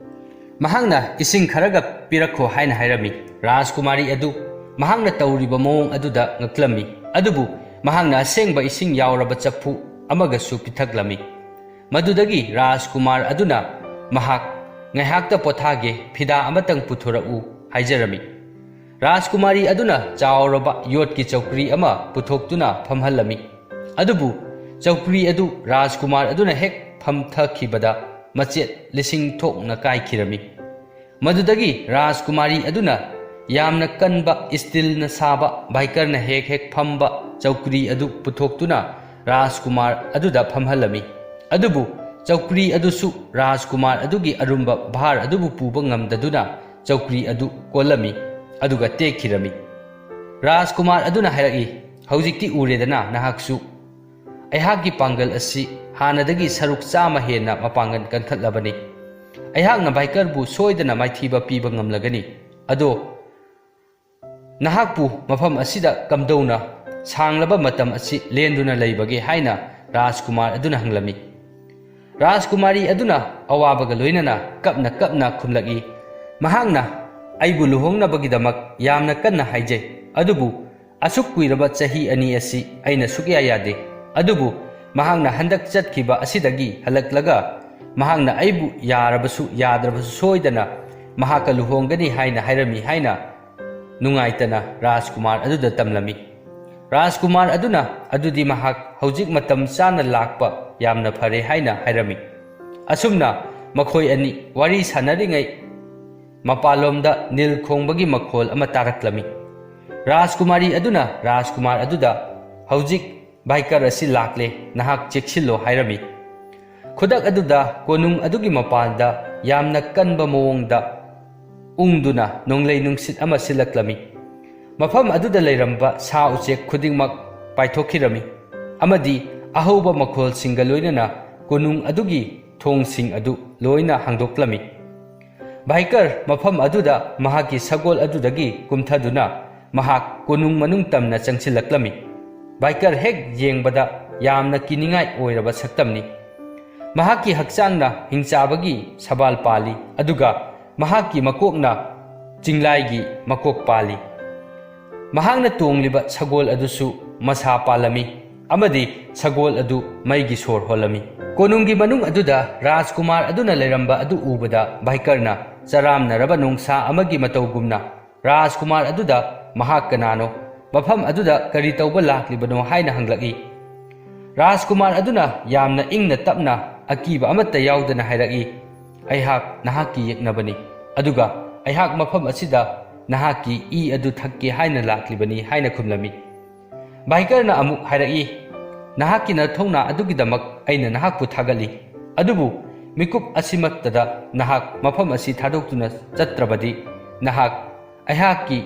ꯃꯍꯥꯛꯅ "ꯏꯁꯤꯡ ꯈꯔꯒ ꯄꯤꯔꯛꯈꯣ" ꯍꯥꯏꯅ ꯍꯥꯏꯔꯝꯃꯤ꯫ ꯔꯥꯖꯀꯨꯃꯥꯔꯤ ꯑꯗꯨ ꯃꯍꯥꯛꯅ ꯇꯧꯔꯤꯕ ꯃꯑꯣꯡ ꯑꯗꯨꯗ ꯉꯛꯂꯝꯃꯤ, ꯑꯗꯨꯕꯨ ꯃꯍꯥꯛꯅ ꯑꯁꯦꯡꯕ ꯏꯁꯤꯡ ꯌꯥꯎꯔꯕ ꯆꯐꯨ ꯑꯃꯒꯁꯨ ꯄꯤꯊꯛꯂꯝꯃꯤ꯫ ꯃꯗꯨꯗꯒꯤ ꯔꯥꯖꯀꯨꯃꯥꯔ ꯑꯗꯨꯅ ꯃꯍꯥꯛ "ꯉꯥꯏꯍꯥꯛꯇ ꯄꯣꯊꯥꯒꯦ, ꯐꯤꯗꯥ ꯑꯃꯇꯪ ꯄꯨꯊꯣꯔꯛꯎ" ꯍꯥꯏꯖꯔꯝꯃꯤ꯫ ꯔꯥꯖꯀꯨꯃꯥꯔꯤ ꯑꯗꯨꯅ ꯆꯥꯎꯔꯕ ꯌꯣꯠꯀꯤ ꯆꯧꯀ꯭ꯔꯤ ꯑꯃ ꯄꯨꯊꯣꯛꯇꯨꯅ ꯐꯝꯍꯜꯂꯝꯃꯤ꯫ ꯑꯗꯨꯕꯨ ꯆꯧꯀ꯭ꯔꯤ ꯑꯗꯨ ꯔꯥꯖꯀꯨꯃꯥꯔ ꯑꯗꯨꯅ ꯍꯦꯛ ꯐꯝꯊꯈꯤꯕꯗ ꯃꯆꯦꯠ ꯂꯤꯁꯤꯡ ꯊꯣꯛꯅ ꯀꯥꯏꯈꯤꯔꯝꯃꯤ꯫ ꯃꯗꯨꯗꯒꯤ ꯔꯥꯖꯀꯨꯃꯥꯔꯤ ꯑꯗꯨꯅ ꯌꯥꯝꯅ ꯀꯟꯕ ꯏꯁꯇꯤꯜꯅ ꯁꯥꯕ ꯚꯥꯏꯀꯔꯅ ꯍꯦꯛ ꯍꯦꯛ ꯐꯝꯕ ꯆꯧꯀ꯭ꯔꯤ ꯑꯗꯨ ꯄꯨꯊꯣꯛꯇꯨꯅ ꯔꯥꯖꯀꯨꯃꯥꯔ ꯑꯗꯨꯗ ꯐꯝꯍꯜꯂꯝꯃꯤ꯫ ꯑꯗꯨꯕꯨ ꯆꯧꯀ꯭ꯔꯤ ꯑꯗꯨꯁꯨ ꯔꯥꯖꯀꯨꯃꯥꯔ ꯑꯗꯨꯒꯤ ꯑꯔꯨꯝꯕ ꯚꯥꯔ ꯑꯗꯨꯕꯨ ꯄꯨꯕ ꯉꯝꯗꯗꯨꯅ ꯆꯧꯀ꯭ꯔꯤ ꯑꯗꯨ ꯀꯣꯜꯂꯝꯃꯤ, ꯑꯗꯨꯒ ꯇꯦꯛꯈꯤꯔꯝꯃꯤ꯫ ꯔꯥꯖꯀꯨꯃꯥꯔ ꯑꯗꯨꯅ ꯍꯥꯏꯔꯛꯏ, "ꯍꯧꯖꯤꯛꯇꯤ ꯎꯔꯦꯗꯅ ꯅꯍꯥꯛꯁꯨ, ꯑꯩꯍꯥꯛꯀꯤ ꯄꯥꯡꯒꯜ ꯑꯁꯤ ꯍꯥꯟꯅꯗꯒꯤ ꯁꯔꯨꯛ ꯆꯥꯝꯃ ꯍꯦꯟꯅ ꯃꯄꯥꯡꯒꯜ ꯀꯟꯈꯠꯂꯕꯅꯤ꯫ ꯑꯩꯍꯥꯛꯅ ꯚꯥꯏꯀꯔꯕꯨ ꯁꯣꯏꯗꯅ ꯃꯥꯏꯊꯤꯕ ꯄꯤꯕ ꯉꯝꯂꯒꯅꯤ꯫ ꯑꯗꯣ ꯅꯍꯥꯛꯄꯨ ꯃꯐꯝ ꯑꯁꯤꯗ ꯀꯝꯗꯧꯅ ꯁꯥꯡꯂꯕ ꯃꯇꯝ ꯑꯁꯤ ꯂꯦꯟꯗꯨꯅ ꯂꯩꯕꯒꯦ?" ꯍꯥꯏꯅ ꯔꯥꯖꯀꯨꯃꯥꯔ ꯑꯗꯨꯅ ꯍꯪꯂꯝꯃꯤ꯫ ꯔꯥꯖꯀꯨꯃꯥꯔꯤ ꯑꯗꯨꯅ ꯑꯋꯥꯕꯒ ꯂꯣꯏꯅꯅ ꯀꯞꯅ ꯀꯞꯅ ꯈꯨꯝꯂꯛꯏ, ꯃꯍꯥꯛꯅ, "ꯑꯩꯕꯨ ꯂꯨꯍꯣꯡꯅꯕꯒꯤꯗꯃꯛ ꯌꯥꯝꯅ ꯀꯟꯅ ꯍꯥꯏꯖꯩ, ꯑꯗꯨꯕꯨ ꯑꯁꯨꯛ ꯀꯨꯏꯔꯕ ꯆꯍꯤ ꯑꯅꯤ ꯑꯁꯤ ꯑꯩꯅ ꯁꯨꯛꯌꯥ ꯌꯥꯗꯦ꯫ ꯑꯗꯨꯕꯨ ꯃꯍꯥꯛꯅ ꯍꯟꯗꯛ ꯆꯠꯈꯤꯕ ꯑꯁꯤꯗꯒꯤ ꯍꯜꯂꯛꯂꯒ ꯃꯍꯥꯛꯅ ꯑꯩꯕꯨ ꯌꯥꯔꯕꯁꯨ ꯌꯥꯗ꯭ꯔꯕꯁꯨ ꯁꯣꯏꯗꯅ ꯃꯍꯥꯛꯀ ꯂꯨꯍꯣꯡꯒꯅꯤ ꯍꯥꯏꯅ ꯍꯥꯏꯔꯝꯃꯤ" ꯍꯥꯏꯅ ꯅꯨꯡꯉꯥꯏꯇꯅ ꯔꯥꯖꯀꯨꯃꯥꯔ ꯑꯗꯨꯗ ꯇꯝꯂꯝꯃꯤ꯫ ꯔꯥꯖꯀꯨꯃꯥꯔ ꯑꯗꯨꯅ, "ꯑꯗꯨꯗꯤ ꯃꯍꯥꯛ ꯍꯧꯖꯤꯛ ꯃꯇꯝ ꯆꯥꯅ ꯂꯥꯛꯄ ꯌꯥꯝꯅ ꯐꯔꯦ" ꯍꯥꯏꯅ ꯍꯥꯏꯔꯝꯃꯤ꯫ ꯑꯁꯨꯝꯅ ꯃꯈꯣꯏ ꯑꯅꯤ ꯋꯥꯔꯤ ꯁꯥꯟꯅꯔꯤꯉꯩ ꯃꯄꯥꯟꯂꯣꯝꯗ ꯅꯤꯜ ꯈꯣꯡꯕꯒꯤ ꯃꯈꯣꯜ ꯑꯃ ꯇꯥꯔꯛꯂꯝꯃꯤ꯫ ꯔꯥꯖꯀꯨꯃꯥꯔꯤ ꯑꯗꯨꯅ ꯔꯥꯖꯀꯨꯃꯥꯔ ꯑꯗꯨꯗ, "ꯍꯧꯖꯤꯛ ꯚꯥꯏꯀꯔ ꯑꯁꯤ ꯂꯥꯛꯂꯦ, ꯅꯍꯥꯛ ꯆꯦꯛꯁꯤꯜꯂꯣ" ꯍꯥꯏꯔꯝꯃꯤ꯫ ꯈꯨꯗꯛ ꯑꯗꯨꯗ ꯀꯣꯅꯨꯡ ꯑꯗꯨꯒꯤ ꯃꯄꯥꯟꯗ ꯌꯥꯝꯅ ꯀꯟꯕ ꯃꯑꯣꯡꯗ ꯎꯪꯗꯨꯅ ꯅꯣꯡꯂꯩ ꯅꯨꯡꯁꯤꯠ ꯑꯃ ꯁꯤꯜꯂꯛꯂꯝꯃꯤ꯫ ꯃꯐꯝ ꯑꯗꯨꯗ ꯂꯩꯔꯝꯕ ꯁꯥ ꯎꯆꯦꯛ ꯈꯨꯗꯤꯡꯃꯛ ꯄꯥꯏꯊꯣꯛꯈꯤꯔꯝꯃꯤ ꯑꯃꯗꯤ ꯑꯍꯧꯕ ꯃꯈꯣꯜꯁꯤꯡꯒ ꯂꯣꯏꯅꯅ ꯀꯣꯅꯨꯡ ꯑꯗꯨꯒꯤ ꯊꯣꯡꯁꯤꯡ ꯑꯗꯨ ꯂꯣꯏꯅ ꯍꯥꯡꯗꯣꯛꯂꯝꯃꯤ꯫ ꯚꯥꯏꯀꯔ ꯃꯐꯝ ꯑꯗꯨꯗ ꯃꯍꯥꯛꯀꯤ ꯁꯒꯣꯜ ꯑꯗꯨꯗꯒꯤ ꯀꯨꯝꯊꯗꯨꯅ ꯃꯍꯥꯛ ꯀꯣꯅꯨꯡ ꯃꯅꯨꯡ ꯇꯝꯅ ꯆꯪꯁꯤꯜꯂꯛꯂꯝꯃꯤ꯫ ꯚꯥꯏꯀꯔ ꯍꯦꯛ ꯌꯦꯡꯕꯗ ꯌꯥꯝꯅ ꯀꯤꯅꯤꯡꯉꯥꯏ ꯑꯣꯏꯔꯕ ꯁꯛꯇꯝꯅꯤ꯫ ꯃꯍꯥꯛꯀꯤ ꯍꯛꯆꯥꯡꯅ ꯍꯤꯡꯆꯥꯕꯒꯤ ꯁꯕꯥꯜ ꯄꯥꯜꯂꯤ, ꯑꯗꯨꯒ ꯃꯍꯥꯛꯀꯤ ꯃꯀꯣꯛꯅ ꯆꯤꯡꯂꯥꯏꯒꯤ ꯃꯀꯣꯛ ꯄꯥꯜꯂꯤ꯫ ꯃꯍꯥꯛꯅ ꯇꯣꯡꯂꯤꯕ ꯁꯒꯣꯜ ꯑꯗꯨꯁꯨ ꯃꯁꯥ ꯄꯥꯜꯂꯝꯃꯤ ꯑꯃꯗꯤ ꯁꯒꯣꯜ ꯑꯗꯨ ꯃꯩꯒꯤ ꯁꯣꯔ ꯍꯣꯜꯂꯝꯃꯤ꯫ ꯀꯣꯅꯨꯡꯒꯤ ꯃꯅꯨꯡ ꯑꯗꯨꯗ ꯔꯥꯖꯀꯨꯃꯥꯔ ꯑꯗꯨꯅ ꯂꯩꯔꯝꯕ ꯑꯗꯨ ꯎꯕꯗ ꯚꯥꯏꯀꯔꯅ ꯆꯔꯥꯝꯅꯔꯕ ꯅꯣꯡꯁꯥ ꯑꯃꯒꯤ ꯃꯇꯧꯒꯨꯝꯅ ꯔꯥꯖꯀꯨꯃꯥꯔ ꯑꯗꯨꯗ ꯃꯍꯥꯛ ꯀꯅꯥꯅꯣ, ꯃꯐꯝ ꯑꯗꯨꯗ ꯀꯔꯤ ꯇꯧꯕ ꯂꯥꯛꯂꯤꯕꯅꯣ ꯍꯥꯏꯅ ꯍꯪꯂꯛꯏ꯫ ꯔꯥꯖꯀꯨꯃꯥꯔ ꯑꯗꯨꯅ ꯌꯥꯝꯅ ꯏꯪꯅ ꯇꯞꯅ, ꯑꯀꯤꯕ ꯑꯃꯠꯇ ꯌꯥꯎꯗꯅ ꯍꯥꯏꯔꯛꯏ, "ꯑꯩꯍꯥꯛ ꯅꯍꯥꯛꯀꯤ ꯌꯦꯛꯅꯕꯅꯤ, ꯑꯗꯨꯒ ꯑꯩꯍꯥꯛ ꯃꯐꯝ ꯑꯁꯤꯗ ꯅꯍꯥꯛꯀꯤ ꯏ ꯑꯗꯨ ꯊꯛꯀꯦ ꯍꯥꯏꯅ ꯂꯥꯛꯂꯤꯕꯅꯤ" ꯍꯥꯏꯅ ꯈꯨꯝꯂꯝꯃꯤ꯫ ꯚꯥꯏꯀꯔꯅ ꯑꯃꯨꯛ ꯍꯥꯏꯔꯛꯏ, "ꯅꯍꯥꯛꯀꯤ ꯅꯊꯧꯅꯥ ꯑꯗꯨꯒꯤꯗꯃꯛ ꯑꯩꯅ ꯅꯍꯥꯛꯄꯨ ꯊꯥꯒꯠꯂꯤ, ꯑꯗꯨꯕꯨ ꯃꯤꯀꯨꯞ ꯑꯁꯤꯃꯛꯇꯗ ꯅꯍꯥꯛ ꯃꯐꯝ ꯑꯁꯤ ꯊꯥꯗꯣꯛꯇꯨꯅ ꯆꯠꯇ꯭ꯔꯕꯗꯤ ꯅꯍꯥꯛ ꯑꯩꯍꯥꯛꯀꯤ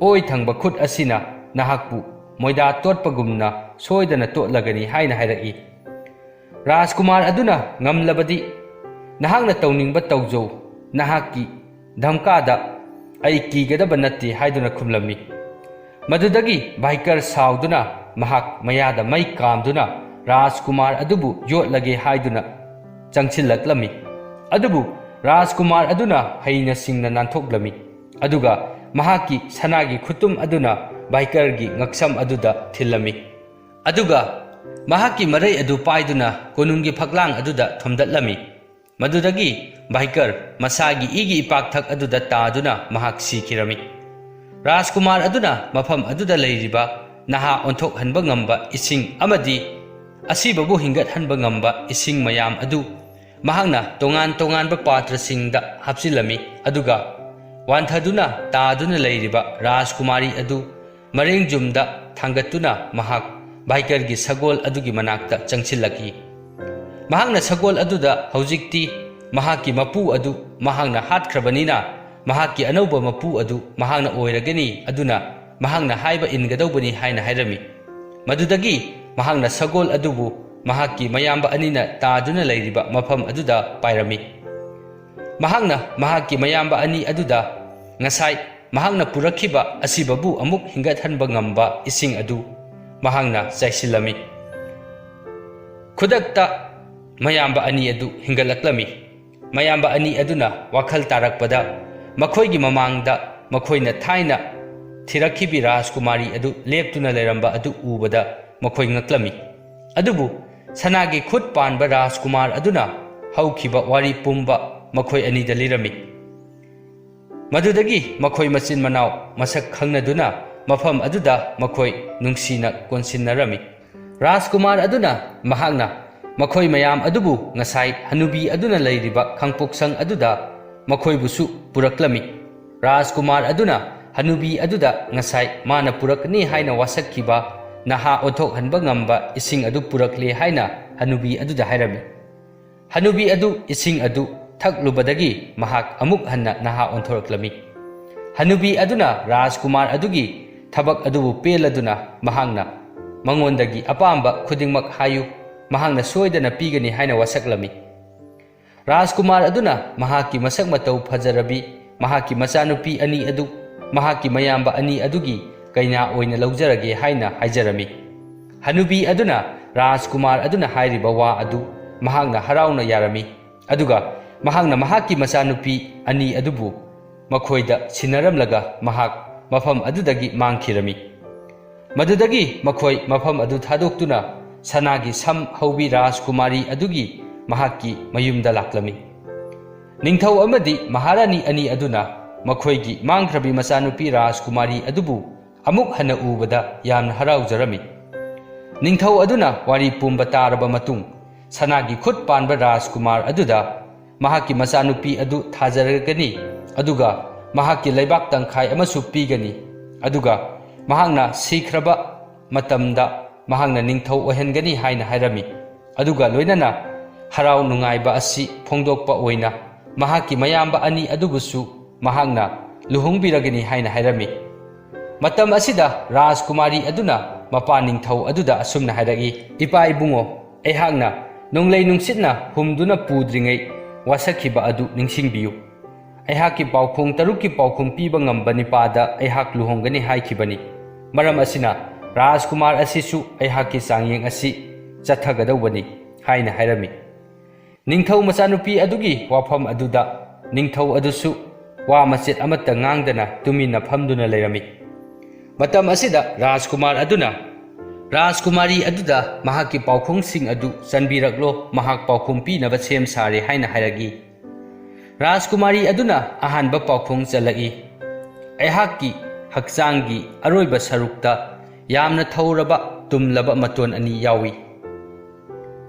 ꯑꯣꯏ ꯊꯪꯕ ꯈꯨꯠ ꯑꯁꯤꯅ ꯅꯍꯥꯛꯄꯨ ꯃꯣꯏꯗꯥ ꯇꯣꯠꯄꯒꯨꯝꯅ ꯁꯣꯏꯗꯅ ꯇꯣꯠꯂꯒꯅꯤ" ꯍꯥꯏꯅ ꯍꯥꯏꯔꯛꯏ꯫ ꯔꯥꯖꯀꯨꯃꯥꯔ ꯑꯗꯨꯅ, "ꯉꯝꯂꯕꯗꯤ ꯅꯍꯥꯛꯅ ꯇꯧꯅꯤꯡꯕ ꯇꯧꯖꯧ, ꯅꯍꯥꯛꯀꯤ ꯙꯝꯀꯥꯗ ꯑꯩ ꯀꯤꯒꯗꯕ ꯅꯠꯇꯦ" ꯍꯥꯏꯗꯨꯅ ꯈꯨꯝꯂꯝꯃꯤ꯫ ꯃꯗꯨꯗꯒꯤ ꯚꯥꯏꯀꯔ ꯁꯥꯎꯗꯨꯅ ꯃꯍꯥꯛ ꯃꯌꯥꯗ ꯃꯩ ꯀꯥꯝꯗꯨꯅ ꯔꯥꯖꯀꯨꯃꯥꯔ ꯑꯗꯨꯕꯨ ꯌꯣꯠꯂꯒꯦ ꯍꯥꯏꯗꯨꯅ ꯆꯪꯁꯤꯜꯂꯛꯂꯝꯃꯤ꯫ ꯑꯗꯨꯕꯨ ꯔꯥꯖꯀꯨꯃꯥꯔ ꯑꯗꯨꯅ ꯍꯩꯅ ꯁꯤꯡꯅ ꯅꯥꯟꯊꯣꯛꯂꯝꯃꯤ, ꯑꯗꯨꯒ ꯃꯍꯥꯛꯀꯤ ꯁꯅꯥꯒꯤ ꯈꯨꯇꯨꯝ ꯑꯗꯨꯅ ꯚꯥꯏꯀꯔꯒꯤ ꯉꯛꯁꯝ ꯑꯗꯨꯗ ꯊꯤꯜꯂꯝꯃꯤ꯫ ꯑꯗꯨꯒ ꯃꯍꯥꯛꯀꯤ ꯃꯔꯩ ꯑꯗꯨ ꯄꯥꯏꯗꯨꯅ ꯀꯣꯅꯨꯡꯒꯤ ꯐꯛꯂꯥꯡ ꯑꯗꯨꯗ ꯊꯣꯝꯗꯠꯂꯝꯃꯤ꯫ ꯃꯗꯨꯗꯒꯤ ꯚꯥꯏꯀꯔ ꯃꯁꯥꯒꯤ ꯏꯒꯤ ꯏꯄꯥꯛꯊꯛ ꯑꯗꯨꯗ ꯇꯥꯗꯨꯅ ꯃꯍꯥꯛ ꯁꯤꯈꯤꯔꯝꯃꯤ꯫ ꯔꯥꯖꯀꯨꯃꯥꯔ ꯑꯗꯨꯅ ꯃꯐꯝ ꯑꯗꯨꯗ ꯂꯩꯔꯤꯕ ꯅꯍꯥ ꯑꯣꯟꯊꯣꯛꯍꯟꯕ ꯉꯝꯕ ꯏꯁꯤꯡ ꯑꯃꯗꯤ ꯑꯁꯤꯕꯕꯨ ꯍꯤꯡꯒꯠꯍꯟꯕ ꯉꯝꯕ ꯏꯁꯤꯡ ꯃꯌꯥꯝ ꯑꯗꯨ ꯃꯍꯥꯛꯅ ꯇꯣꯉꯥꯟ ꯇꯣꯉꯥꯟꯕ ꯄꯥꯇ꯭ꯔꯁꯤꯡꯗ ꯍꯥꯞꯆꯤꯜꯂꯝꯃꯤ꯫ ꯑꯗꯨꯒ ꯋꯥꯟꯊꯗꯨꯅ ꯇꯥꯗꯨꯅ ꯂꯩꯔꯤꯕ ꯔꯥꯖꯀꯨꯃꯥꯔꯤ ꯑꯗꯨ ꯃꯔꯦꯡꯖꯨꯝꯗ ꯊꯥꯡꯒꯠꯇꯨꯅ ꯃꯍꯥꯛ ꯚꯥꯏꯀꯔꯒꯤ ꯁꯒꯣꯜ ꯑꯗꯨꯒꯤ ꯃꯅꯥꯛꯇ ꯆꯪꯁꯤꯜꯂꯛꯏ꯫ ꯃꯍꯥꯛꯅ ꯁꯒꯣꯜ ꯑꯗꯨꯗ ꯍꯧꯖꯤꯛꯇꯤ ꯃꯍꯥꯛꯀꯤ ꯃꯄꯨ ꯑꯗꯨ ꯃꯍꯥꯛꯅ ꯍꯥꯠꯈ꯭ꯔꯕꯅꯤꯅ, ꯃꯍꯥꯛꯀꯤ ꯑꯅꯧꯕ ꯃꯄꯨ ꯑꯗꯨ ꯃꯍꯥꯛꯅ ꯑꯣꯏꯔꯒꯅꯤ, ꯑꯗꯨꯅ ꯃꯍꯥꯛꯅ ꯍꯥꯏꯕ ꯏꯟꯒꯗꯧꯕꯅꯤ ꯍꯥꯏꯅ ꯍꯥꯏꯔꯝꯃꯤ꯫ ꯃꯗꯨꯗꯒꯤ ꯃꯍꯥꯛꯅ ꯁꯒꯣꯜ ꯑꯗꯨꯕꯨ ꯃꯍꯥꯛꯀꯤ ꯃꯌꯥꯝꯕ ꯑꯅꯤꯅ ꯇꯥꯗꯨꯅ ꯂꯩꯔꯤꯕ ꯃꯐꯝ ꯑꯗꯨꯗ ꯄꯥꯏꯔꯝꯃꯤ꯫ ꯃꯍꯥꯛꯅ ꯃꯍꯥꯛꯀꯤ ꯃꯌꯥꯝꯕ ꯑꯅꯤ ꯑꯗꯨꯗ ꯉꯁꯥꯏ ꯃꯍꯥꯛꯅ ꯄꯨꯔꯛꯈꯤꯕ ꯑꯁꯤꯕꯕꯨ ꯑꯃꯨꯛ ꯍꯤꯡꯒꯠꯍꯟꯕ ꯉꯝꯕ ꯏꯁꯤꯡ ꯑꯗꯨ ꯃꯍꯥꯛꯅ ꯆꯥꯏꯁꯤꯜꯂꯝꯃꯤ꯫ ꯈꯨꯗꯛꯇ ꯃꯌꯥꯝꯕ ꯑꯅꯤ ꯑꯗꯨ ꯍꯤꯡꯒꯠꯂꯛꯂꯝꯃꯤ꯫ ꯃꯌꯥꯝꯕ ꯑꯅꯤ ꯑꯗꯨꯅ ꯋꯥꯈꯜ ꯇꯥꯔꯛꯄꯗ, ꯃꯈꯣꯏꯒꯤ ꯃꯃꯥꯡꯗ ꯃꯈꯣꯏꯅ ꯊꯥꯏꯅ ꯊꯤꯔꯛꯈꯤꯕꯤ ꯔꯥꯖꯀꯨꯃꯥꯔꯤ ꯑꯗꯨ ꯂꯦꯞꯇꯨꯅ ꯂꯩꯔꯝꯕ ꯑꯗꯨ ꯎꯕꯗ ꯃꯈꯣꯏ ꯉꯛꯂꯝꯃꯤ꯫ ꯑꯗꯨꯕꯨ ꯁꯅꯥꯒꯤ ꯈꯨꯠ ꯄꯥꯟꯕ ꯔꯥꯖꯀꯨꯃꯥꯔ ꯑꯗꯨꯅ ꯍꯧꯈꯤꯕ ꯋꯥꯔꯤ ꯄꯨꯝꯕ ꯃꯈꯣꯏ ꯑꯅꯤꯗ ꯂꯤꯔꯝꯃꯤ꯫ ꯃꯗꯨꯗꯒꯤ ꯃꯈꯣꯏ ꯃꯆꯤꯟ ꯃꯅꯥꯎ ꯃꯁꯛ ꯈꯪꯅꯗꯨꯅ ꯃꯐꯝ ꯑꯗꯨꯗ ꯃꯈꯣꯏ ꯅꯨꯡꯁꯤꯅ ꯀꯣꯟꯁꯤꯟꯅꯔꯝꯃꯤ꯫ ꯔꯥꯖꯀꯨꯃꯥꯔ ꯑꯗꯨꯅ ꯃꯍꯥꯛꯅ ꯃꯈꯣꯏ ꯃꯌꯥꯝ ꯑꯗꯨꯕꯨ ꯉꯁꯥꯏ ꯍꯅꯨꯕꯤ ꯑꯗꯨꯅ ꯂꯩꯔꯤꯕ ꯈꯥꯡꯄꯣꯛꯁꯪ ꯑꯗꯨꯗ ꯃꯈꯣꯏꯕꯨꯁꯨ ꯄꯨꯔꯛꯂꯝꯃꯤ꯫ ꯔꯥꯖꯀꯨꯃꯥꯔ ꯑꯗꯨꯅ ꯍꯅꯨꯕꯤ ꯑꯗꯨꯗ ꯉꯁꯥꯏ ꯃꯥꯅ ꯄꯨꯔꯛꯀꯅꯤ ꯍꯥꯏꯅ ꯋꯥꯁꯛꯈꯤꯕ ꯅꯍꯥ ꯑꯣꯟꯊꯣꯛꯍꯟꯕ ꯉꯝꯕ ꯏꯁꯤꯡ ꯑꯗꯨ ꯄꯨꯔꯛꯂꯦ ꯍꯥꯏꯅ ꯍꯅꯨꯕꯤ ꯑꯗꯨꯗ ꯍꯥꯏꯔꯝꯃꯤ꯫ ꯍꯅꯨꯕꯤ ꯑꯗꯨ ꯏꯁꯤꯡ ꯑꯗꯨ ꯊꯛꯂꯨꯕꯗꯒꯤ ꯃꯍꯥꯛ ꯑꯃꯨꯛ ꯍꯟꯅ ꯅꯍꯥ ꯑꯣꯟꯊꯣꯔꯛꯂꯝꯃꯤ꯫ ꯍꯅꯨꯕꯤ ꯑꯗꯨꯅ ꯔꯥꯖꯀꯨꯃꯥꯔ ꯑꯗꯨꯒꯤ ꯊꯕꯛ ꯑꯗꯨꯕꯨ ꯄꯦꯜꯂꯗꯨꯅ ꯃꯍꯥꯛꯅ ꯃꯉꯣꯟꯗꯒꯤ ꯑꯄꯥꯝꯕ ꯈꯨꯗꯤꯡꯃꯛ ꯍꯥꯏꯌꯨ, ꯃꯍꯥꯛꯅ ꯁꯣꯏꯗꯅ ꯄꯤꯒꯅꯤ ꯍꯥꯏꯅ ꯋꯥꯁꯛꯂꯝꯃꯤ꯫ ꯔꯥꯖꯀꯨꯃꯥꯔ ꯑꯗꯨꯅ ꯃꯍꯥꯛꯀꯤ ꯃꯁꯛ ꯃꯇꯧ ꯐꯖꯔꯕꯤ ꯃꯍꯥꯛꯀꯤ ꯃꯆꯥꯅꯨꯄꯤ ꯑꯅꯤ ꯑꯗꯨ ꯃꯍꯥꯛꯀꯤ ꯃꯌꯥꯝꯕ ꯑꯅꯤ ꯑꯗꯨꯒꯤ ꯀꯩꯅꯥ ꯑꯣꯏꯅ ꯂꯧꯖꯔꯒꯦ ꯍꯥꯏꯅ ꯍꯥꯏꯖꯔꯝꯃꯤ꯫ ꯍꯅꯨꯕꯤ ꯑꯗꯨꯅ ꯔꯥꯖꯀꯨꯃꯥꯔ ꯑꯗꯨꯅ ꯍꯥꯏꯔꯤꯕ ꯋꯥ ꯑꯗꯨ ꯃꯍꯥꯛꯅ ꯍꯔꯥꯎꯅ ꯌꯥꯔꯝꯃꯤ꯫ ꯑꯗꯨꯒ ꯃꯍꯥꯛꯅ ꯃꯍꯥꯛꯀꯤ ꯃꯆꯥꯅꯨꯄꯤ ꯑꯅꯤ ꯑꯗꯨꯕꯨ ꯃꯈꯣꯏꯗ ꯁꯤꯟꯅꯔꯝꯂꯒ ꯃꯍꯥꯛ ꯃꯐꯝ ꯑꯗꯨꯗꯒꯤ ꯃꯥꯡꯈꯤꯔꯝꯃꯤ꯫ ꯃꯗꯨꯗꯒꯤ ꯃꯈꯣꯏ ꯃꯐꯝ ꯑꯗꯨ ꯊꯥꯗꯣꯛꯇꯨꯅ ꯁꯅꯥꯒꯤ ꯁꯝ ꯍꯧꯕꯤ ꯔꯥꯖꯀꯨꯃꯥꯔꯤ ꯑꯗꯨꯒꯤ ꯃꯍꯥꯛꯀꯤ ꯃꯌꯨꯝꯗ ꯂꯥꯛꯂꯝꯃꯤ꯫ ꯅꯤꯡꯊꯧ ꯑꯃꯗꯤ ꯃꯍꯥꯔꯥꯅꯤ ꯑꯅꯤ ꯑꯗꯨꯅ ꯃꯈꯣꯏꯒꯤ ꯃꯥꯡꯈ꯭ꯔꯕꯤ ꯃꯆꯥꯅꯨꯄꯤ ꯔꯥꯖꯀꯨꯃꯥꯔꯤ ꯑꯗꯨꯕꯨ ꯑꯃꯨꯛ ꯍꯟꯅ ꯎꯕꯗ ꯌꯥꯝꯅ ꯍꯔꯥꯎꯖꯔꯝꯃꯤ꯫ ꯅꯤꯡꯊꯧ ꯑꯗꯨꯅ ꯋꯥꯔꯤ ꯄꯨꯝꯕ ꯇꯥꯔꯕ ꯃꯇꯨꯡ, ꯁꯅꯥꯒꯤ ꯈꯨꯠ ꯄꯥꯟꯕ ꯔꯥꯖꯀꯨꯃꯥꯔ ꯑꯗꯨꯗ ꯃꯍꯥꯛꯀꯤ ꯃꯆꯥꯅꯨꯄꯤ ꯑꯗꯨ ꯊꯥꯖꯔꯒꯅꯤ, ꯑꯗꯨꯒ ꯃꯍꯥꯛꯀꯤ ꯂꯩꯕꯥꯛ ꯇꯪꯈꯥꯏ ꯑꯃꯁꯨ ꯄꯤꯒꯅꯤ, ꯑꯗꯨꯒ ꯃꯍꯥꯛꯅ ꯁꯤꯈ꯭ꯔꯕ ꯃꯇꯝꯗ ꯃꯍꯥꯛꯅ ꯅꯤꯡꯊꯧ ꯑꯣꯏꯍꯟꯒꯅꯤ ꯍꯥꯏꯅ ꯍꯥꯏꯔꯝꯃꯤ꯫ ꯑꯗꯨꯒ ꯂꯣꯏꯅꯅ ꯍꯔꯥꯎ ꯅꯨꯡꯉꯥꯏꯕ ꯑꯁꯤ ꯐꯣꯡꯗꯣꯛꯄ ꯑꯣꯏꯅ ꯃꯍꯥꯛꯀꯤ ꯃꯌꯥꯝꯕ ꯑꯅꯤ ꯑꯗꯨꯕꯨꯁꯨ ꯃꯍꯥꯛꯅ ꯂꯨꯍꯣꯡꯕꯤꯔꯒꯅꯤ ꯍꯥꯏꯅ ꯍꯥꯏꯔꯝꯃꯤ꯫ ꯃꯇꯝ ꯑꯁꯤꯗ ꯔꯥꯖꯀꯨꯃꯥꯔꯤ ꯑꯗꯨꯅ ꯃꯄꯥ ꯅꯤꯡꯊꯧ ꯑꯗꯨꯗ ꯑꯁꯨꯝꯅ ꯍꯥꯏꯔꯛꯏ, "ꯏꯄꯥ ꯏꯕꯨꯡꯉꯣ, ꯑꯩꯍꯥꯛꯅ ꯅꯣꯡꯂꯩ ꯅꯨꯡꯁꯤꯠꯅ ꯍꯨꯝꯗꯨꯅ ꯄꯨꯗ꯭ꯔꯤꯉꯩ ꯋꯥꯁꯛꯈꯤꯕ ꯑꯗꯨ ꯅꯤꯡꯁꯤꯡꯕꯤꯌꯨ꯫ ꯑꯩꯍꯥꯛꯀꯤ ꯄꯥꯎꯈꯣꯡ ꯇꯔꯨꯛꯀꯤ ꯄꯥꯎꯈꯨꯝ ꯄꯤꯕ ꯉꯝꯕ ꯅꯤꯄꯥꯗ ꯑꯩꯍꯥꯛ ꯂꯨꯍꯣꯡꯒꯅꯤ ꯍꯥꯏꯈꯤꯕꯅꯤ꯫ ꯃꯔꯝ ꯑꯁꯤꯅ ꯔꯥꯖꯀꯨꯃꯥꯔ ꯑꯁꯤꯁꯨ ꯑꯩꯍꯥꯛꯀꯤ ꯆꯥꯡꯌꯦꯡ ꯑꯁꯤ ꯆꯠꯊꯒꯗꯧꯕꯅꯤ" ꯍꯥꯏꯅ ꯍꯥꯏꯔꯝꯃꯤ꯫ ꯅꯤꯡꯊꯧ ꯃꯆꯥꯅꯨꯄꯤ ꯑꯗꯨꯒꯤ ꯋꯥꯐꯝ ꯑꯗꯨꯗ ꯅꯤꯡꯊꯧ ꯑꯗꯨꯁꯨ ꯋꯥ ꯃꯆꯦꯠ ꯑꯃꯠꯇ ꯉꯥꯡꯗꯅ ꯇꯨꯃꯤꯟꯅ ꯐꯝꯗꯨꯅ ꯂꯩꯔꯝꯃꯤ꯫ ꯃꯇꯝ ꯑꯁꯤꯗ ꯔꯥꯖꯀꯨꯃꯥꯔ ꯑꯗꯨꯅ ꯔꯥꯖꯀꯨꯃꯥꯔꯤ ꯑꯗꯨꯗ ꯃꯍꯥꯛꯀꯤ ꯄꯥꯎꯈꯣꯡꯁꯤꯡ ꯑꯗꯨ ꯆꯟꯕꯤꯔꯛꯂꯣ, ꯃꯍꯥꯛ ꯄꯥꯎꯈꯨꯝ ꯄꯤꯅꯕ ꯁꯦꯝ ꯁꯥꯔꯦ ꯍꯥꯏꯅ ꯍꯥꯏꯔꯛꯏ꯫ ꯔꯥꯖꯀꯨꯃꯥꯔꯤ ꯑꯗꯨꯅ ꯑꯍꯥꯟꯕ ꯄꯥꯎꯈꯣꯡ ꯆꯜꯂꯛꯏ, "ꯑꯩꯍꯥꯛꯀꯤ ꯍꯛꯆꯥꯡꯒꯤ ꯑꯔꯣꯏꯕ ꯁꯔꯨꯛꯇ ꯌꯥꯝꯅ ꯊꯧꯔꯕ ꯇꯨꯝꯂꯕ ꯃꯇꯣꯟ ꯑꯅꯤ ꯌꯥꯎꯏ,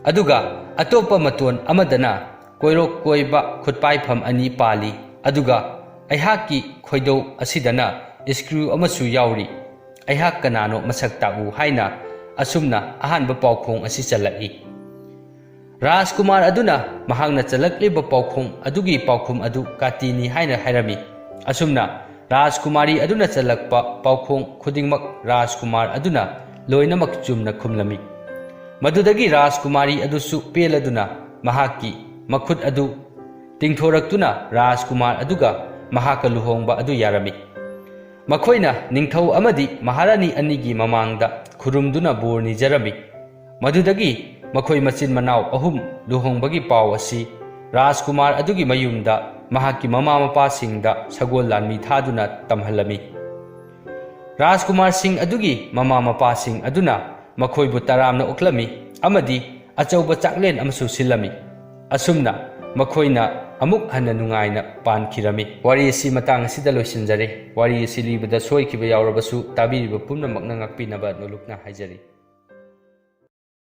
ꯑꯗꯨꯒ ꯑꯇꯣꯞꯄ ꯃꯇꯣꯟ ꯑꯃꯗꯅ ꯀꯣꯏꯔꯣꯛ ꯀꯣꯏꯕ ꯈꯨꯠꯄꯥꯏꯐꯝ ꯑꯅꯤ ꯄꯥꯜꯂꯤ, ꯑꯗꯨꯒ ꯑꯩꯍꯥꯛꯀꯤ ꯈꯣꯏꯗꯧ ꯑꯁꯤꯗꯅ ꯁ꯭ꯀ꯭ꯔꯨ ꯑꯃꯁꯨ ꯌꯥꯎꯔꯤ꯫ ꯑꯩꯍꯥꯛ ꯀꯅꯥꯅꯣ ꯃꯁꯛ ꯇꯥꯛꯎ" ꯍꯥꯏꯅ ꯑꯁꯨꯝꯅ ꯑꯍꯥꯟꯕ ꯄꯥꯎꯈꯣꯡ ꯑꯁꯤ ꯆꯜꯂꯛꯏ꯫ ꯔꯥꯖꯀꯨꯃꯥꯔ ꯑꯗꯨꯅ ꯃꯍꯥꯛꯅ ꯆꯜꯂꯛꯂꯤꯕ ꯄꯥꯎꯈꯣꯡ ꯑꯗꯨꯒꯤ ꯄꯥꯎꯈꯨꯝ ꯑꯗꯨ ꯀꯥꯇꯤꯅꯤ ꯍꯥꯏꯅ ꯍꯥꯏꯔꯝꯃꯤ꯫ ꯑꯁꯨꯝꯅ ꯔꯥꯖꯀꯨꯃꯥꯔꯤ ꯑꯗꯨꯅ ꯆꯜꯂꯛꯄ ꯄꯥꯎꯈꯣꯡ ꯈꯨꯗꯤꯡꯃꯛ ꯔꯥꯖꯀꯨꯃꯥꯔ ꯑꯗꯨꯅ ꯂꯣꯏꯅꯃꯛ ꯆꯨꯝꯅ ꯈꯨꯝꯂꯝꯃꯤ꯫ ꯃꯗꯨꯗꯒꯤ ꯔꯥꯖꯀꯨꯃꯥꯔꯤ ꯑꯗꯨꯁꯨ ꯄꯦꯜꯂꯗꯨꯅ ꯃꯍꯥꯛꯀꯤ ꯃꯈꯨꯠ ꯑꯗꯨ ꯇꯤꯡꯊꯣꯔꯛꯇꯨꯅ ꯔꯥꯖꯀꯨꯃꯥꯔ ꯑꯗꯨꯒ ꯃꯍꯥꯛꯀ ꯂꯨꯍꯣꯡꯕ ꯑꯗꯨ ꯌꯥꯔꯝꯃꯤ꯫ ꯃꯈꯣꯏꯅ ꯅꯤꯡꯊꯧ ꯑꯃꯗꯤ ꯃꯍꯥꯔꯥꯅꯤ ꯑꯅꯤꯒꯤ ꯃꯃꯥꯡꯗ ꯈꯨꯔꯨꯝꯗꯨꯅ ꯕꯣꯔ ꯅꯤꯖꯔꯝꯃꯤ꯫ ꯃꯗꯨꯗꯒꯤ ꯃꯈꯣꯏ ꯃꯆꯤꯟ ꯃꯅꯥꯎ ꯑꯍꯨꯝ ꯂꯨꯍꯣꯡꯕꯒꯤ ꯄꯥꯎ ꯑꯁꯤ ꯔꯥꯖꯀꯨꯃꯥꯔ ꯑꯗꯨꯒꯤ ꯃꯌꯨꯝꯗ ꯃꯍꯥꯛꯀꯤ ꯃꯃꯥ ꯃꯄꯥꯁꯤꯡꯗ ꯁꯒꯣꯜ ꯂꯥꯟꯃꯤ ꯊꯥꯗꯨꯅ ꯇꯝꯍꯜꯂꯝꯃꯤ꯫ ꯔꯥꯖꯀꯨꯃꯥꯔꯁꯤꯡ ꯑꯗꯨꯒꯤ ꯃꯃꯥ ꯃꯄꯥꯁꯤꯡ ꯑꯗꯨꯅ ꯃꯈꯣꯏꯕꯨ ꯇꯔꯥꯝꯅ ꯑꯣꯛꯂꯝꯃꯤ ꯑꯃꯗꯤ ꯑꯆꯧꯕ ꯆꯥꯛꯂꯦꯟ ꯑꯃꯁꯨ ꯁꯤꯜꯂꯝꯃꯤ꯫ ꯑꯁꯨꯝꯅ ꯃꯈꯣꯏꯅ ꯑꯃꯨꯛ ꯍꯟꯅ ꯅꯨꯡꯉꯥꯏꯅ ꯄꯥꯟꯈꯤꯔꯝꯃꯤ꯫ ꯋꯥꯔꯤ ꯑꯁꯤ ꯃꯇꯥꯡ ꯑꯁꯤꯗ ꯂꯣꯏꯁꯤꯟꯖꯔꯦ꯫ ꯋꯥꯔꯤ ꯑꯁꯤ ꯂꯤꯕꯗ ꯁꯣꯏꯈꯤꯕ ꯌꯥꯎꯔꯕꯁꯨ ꯇꯥꯕꯤꯔꯤꯕ ꯄꯨꯝꯅꯃꯛꯅ ꯉꯥꯛꯄꯤꯅꯕ ꯅꯣꯂꯨꯛꯅ ꯍꯥꯏꯖꯔꯤ꯫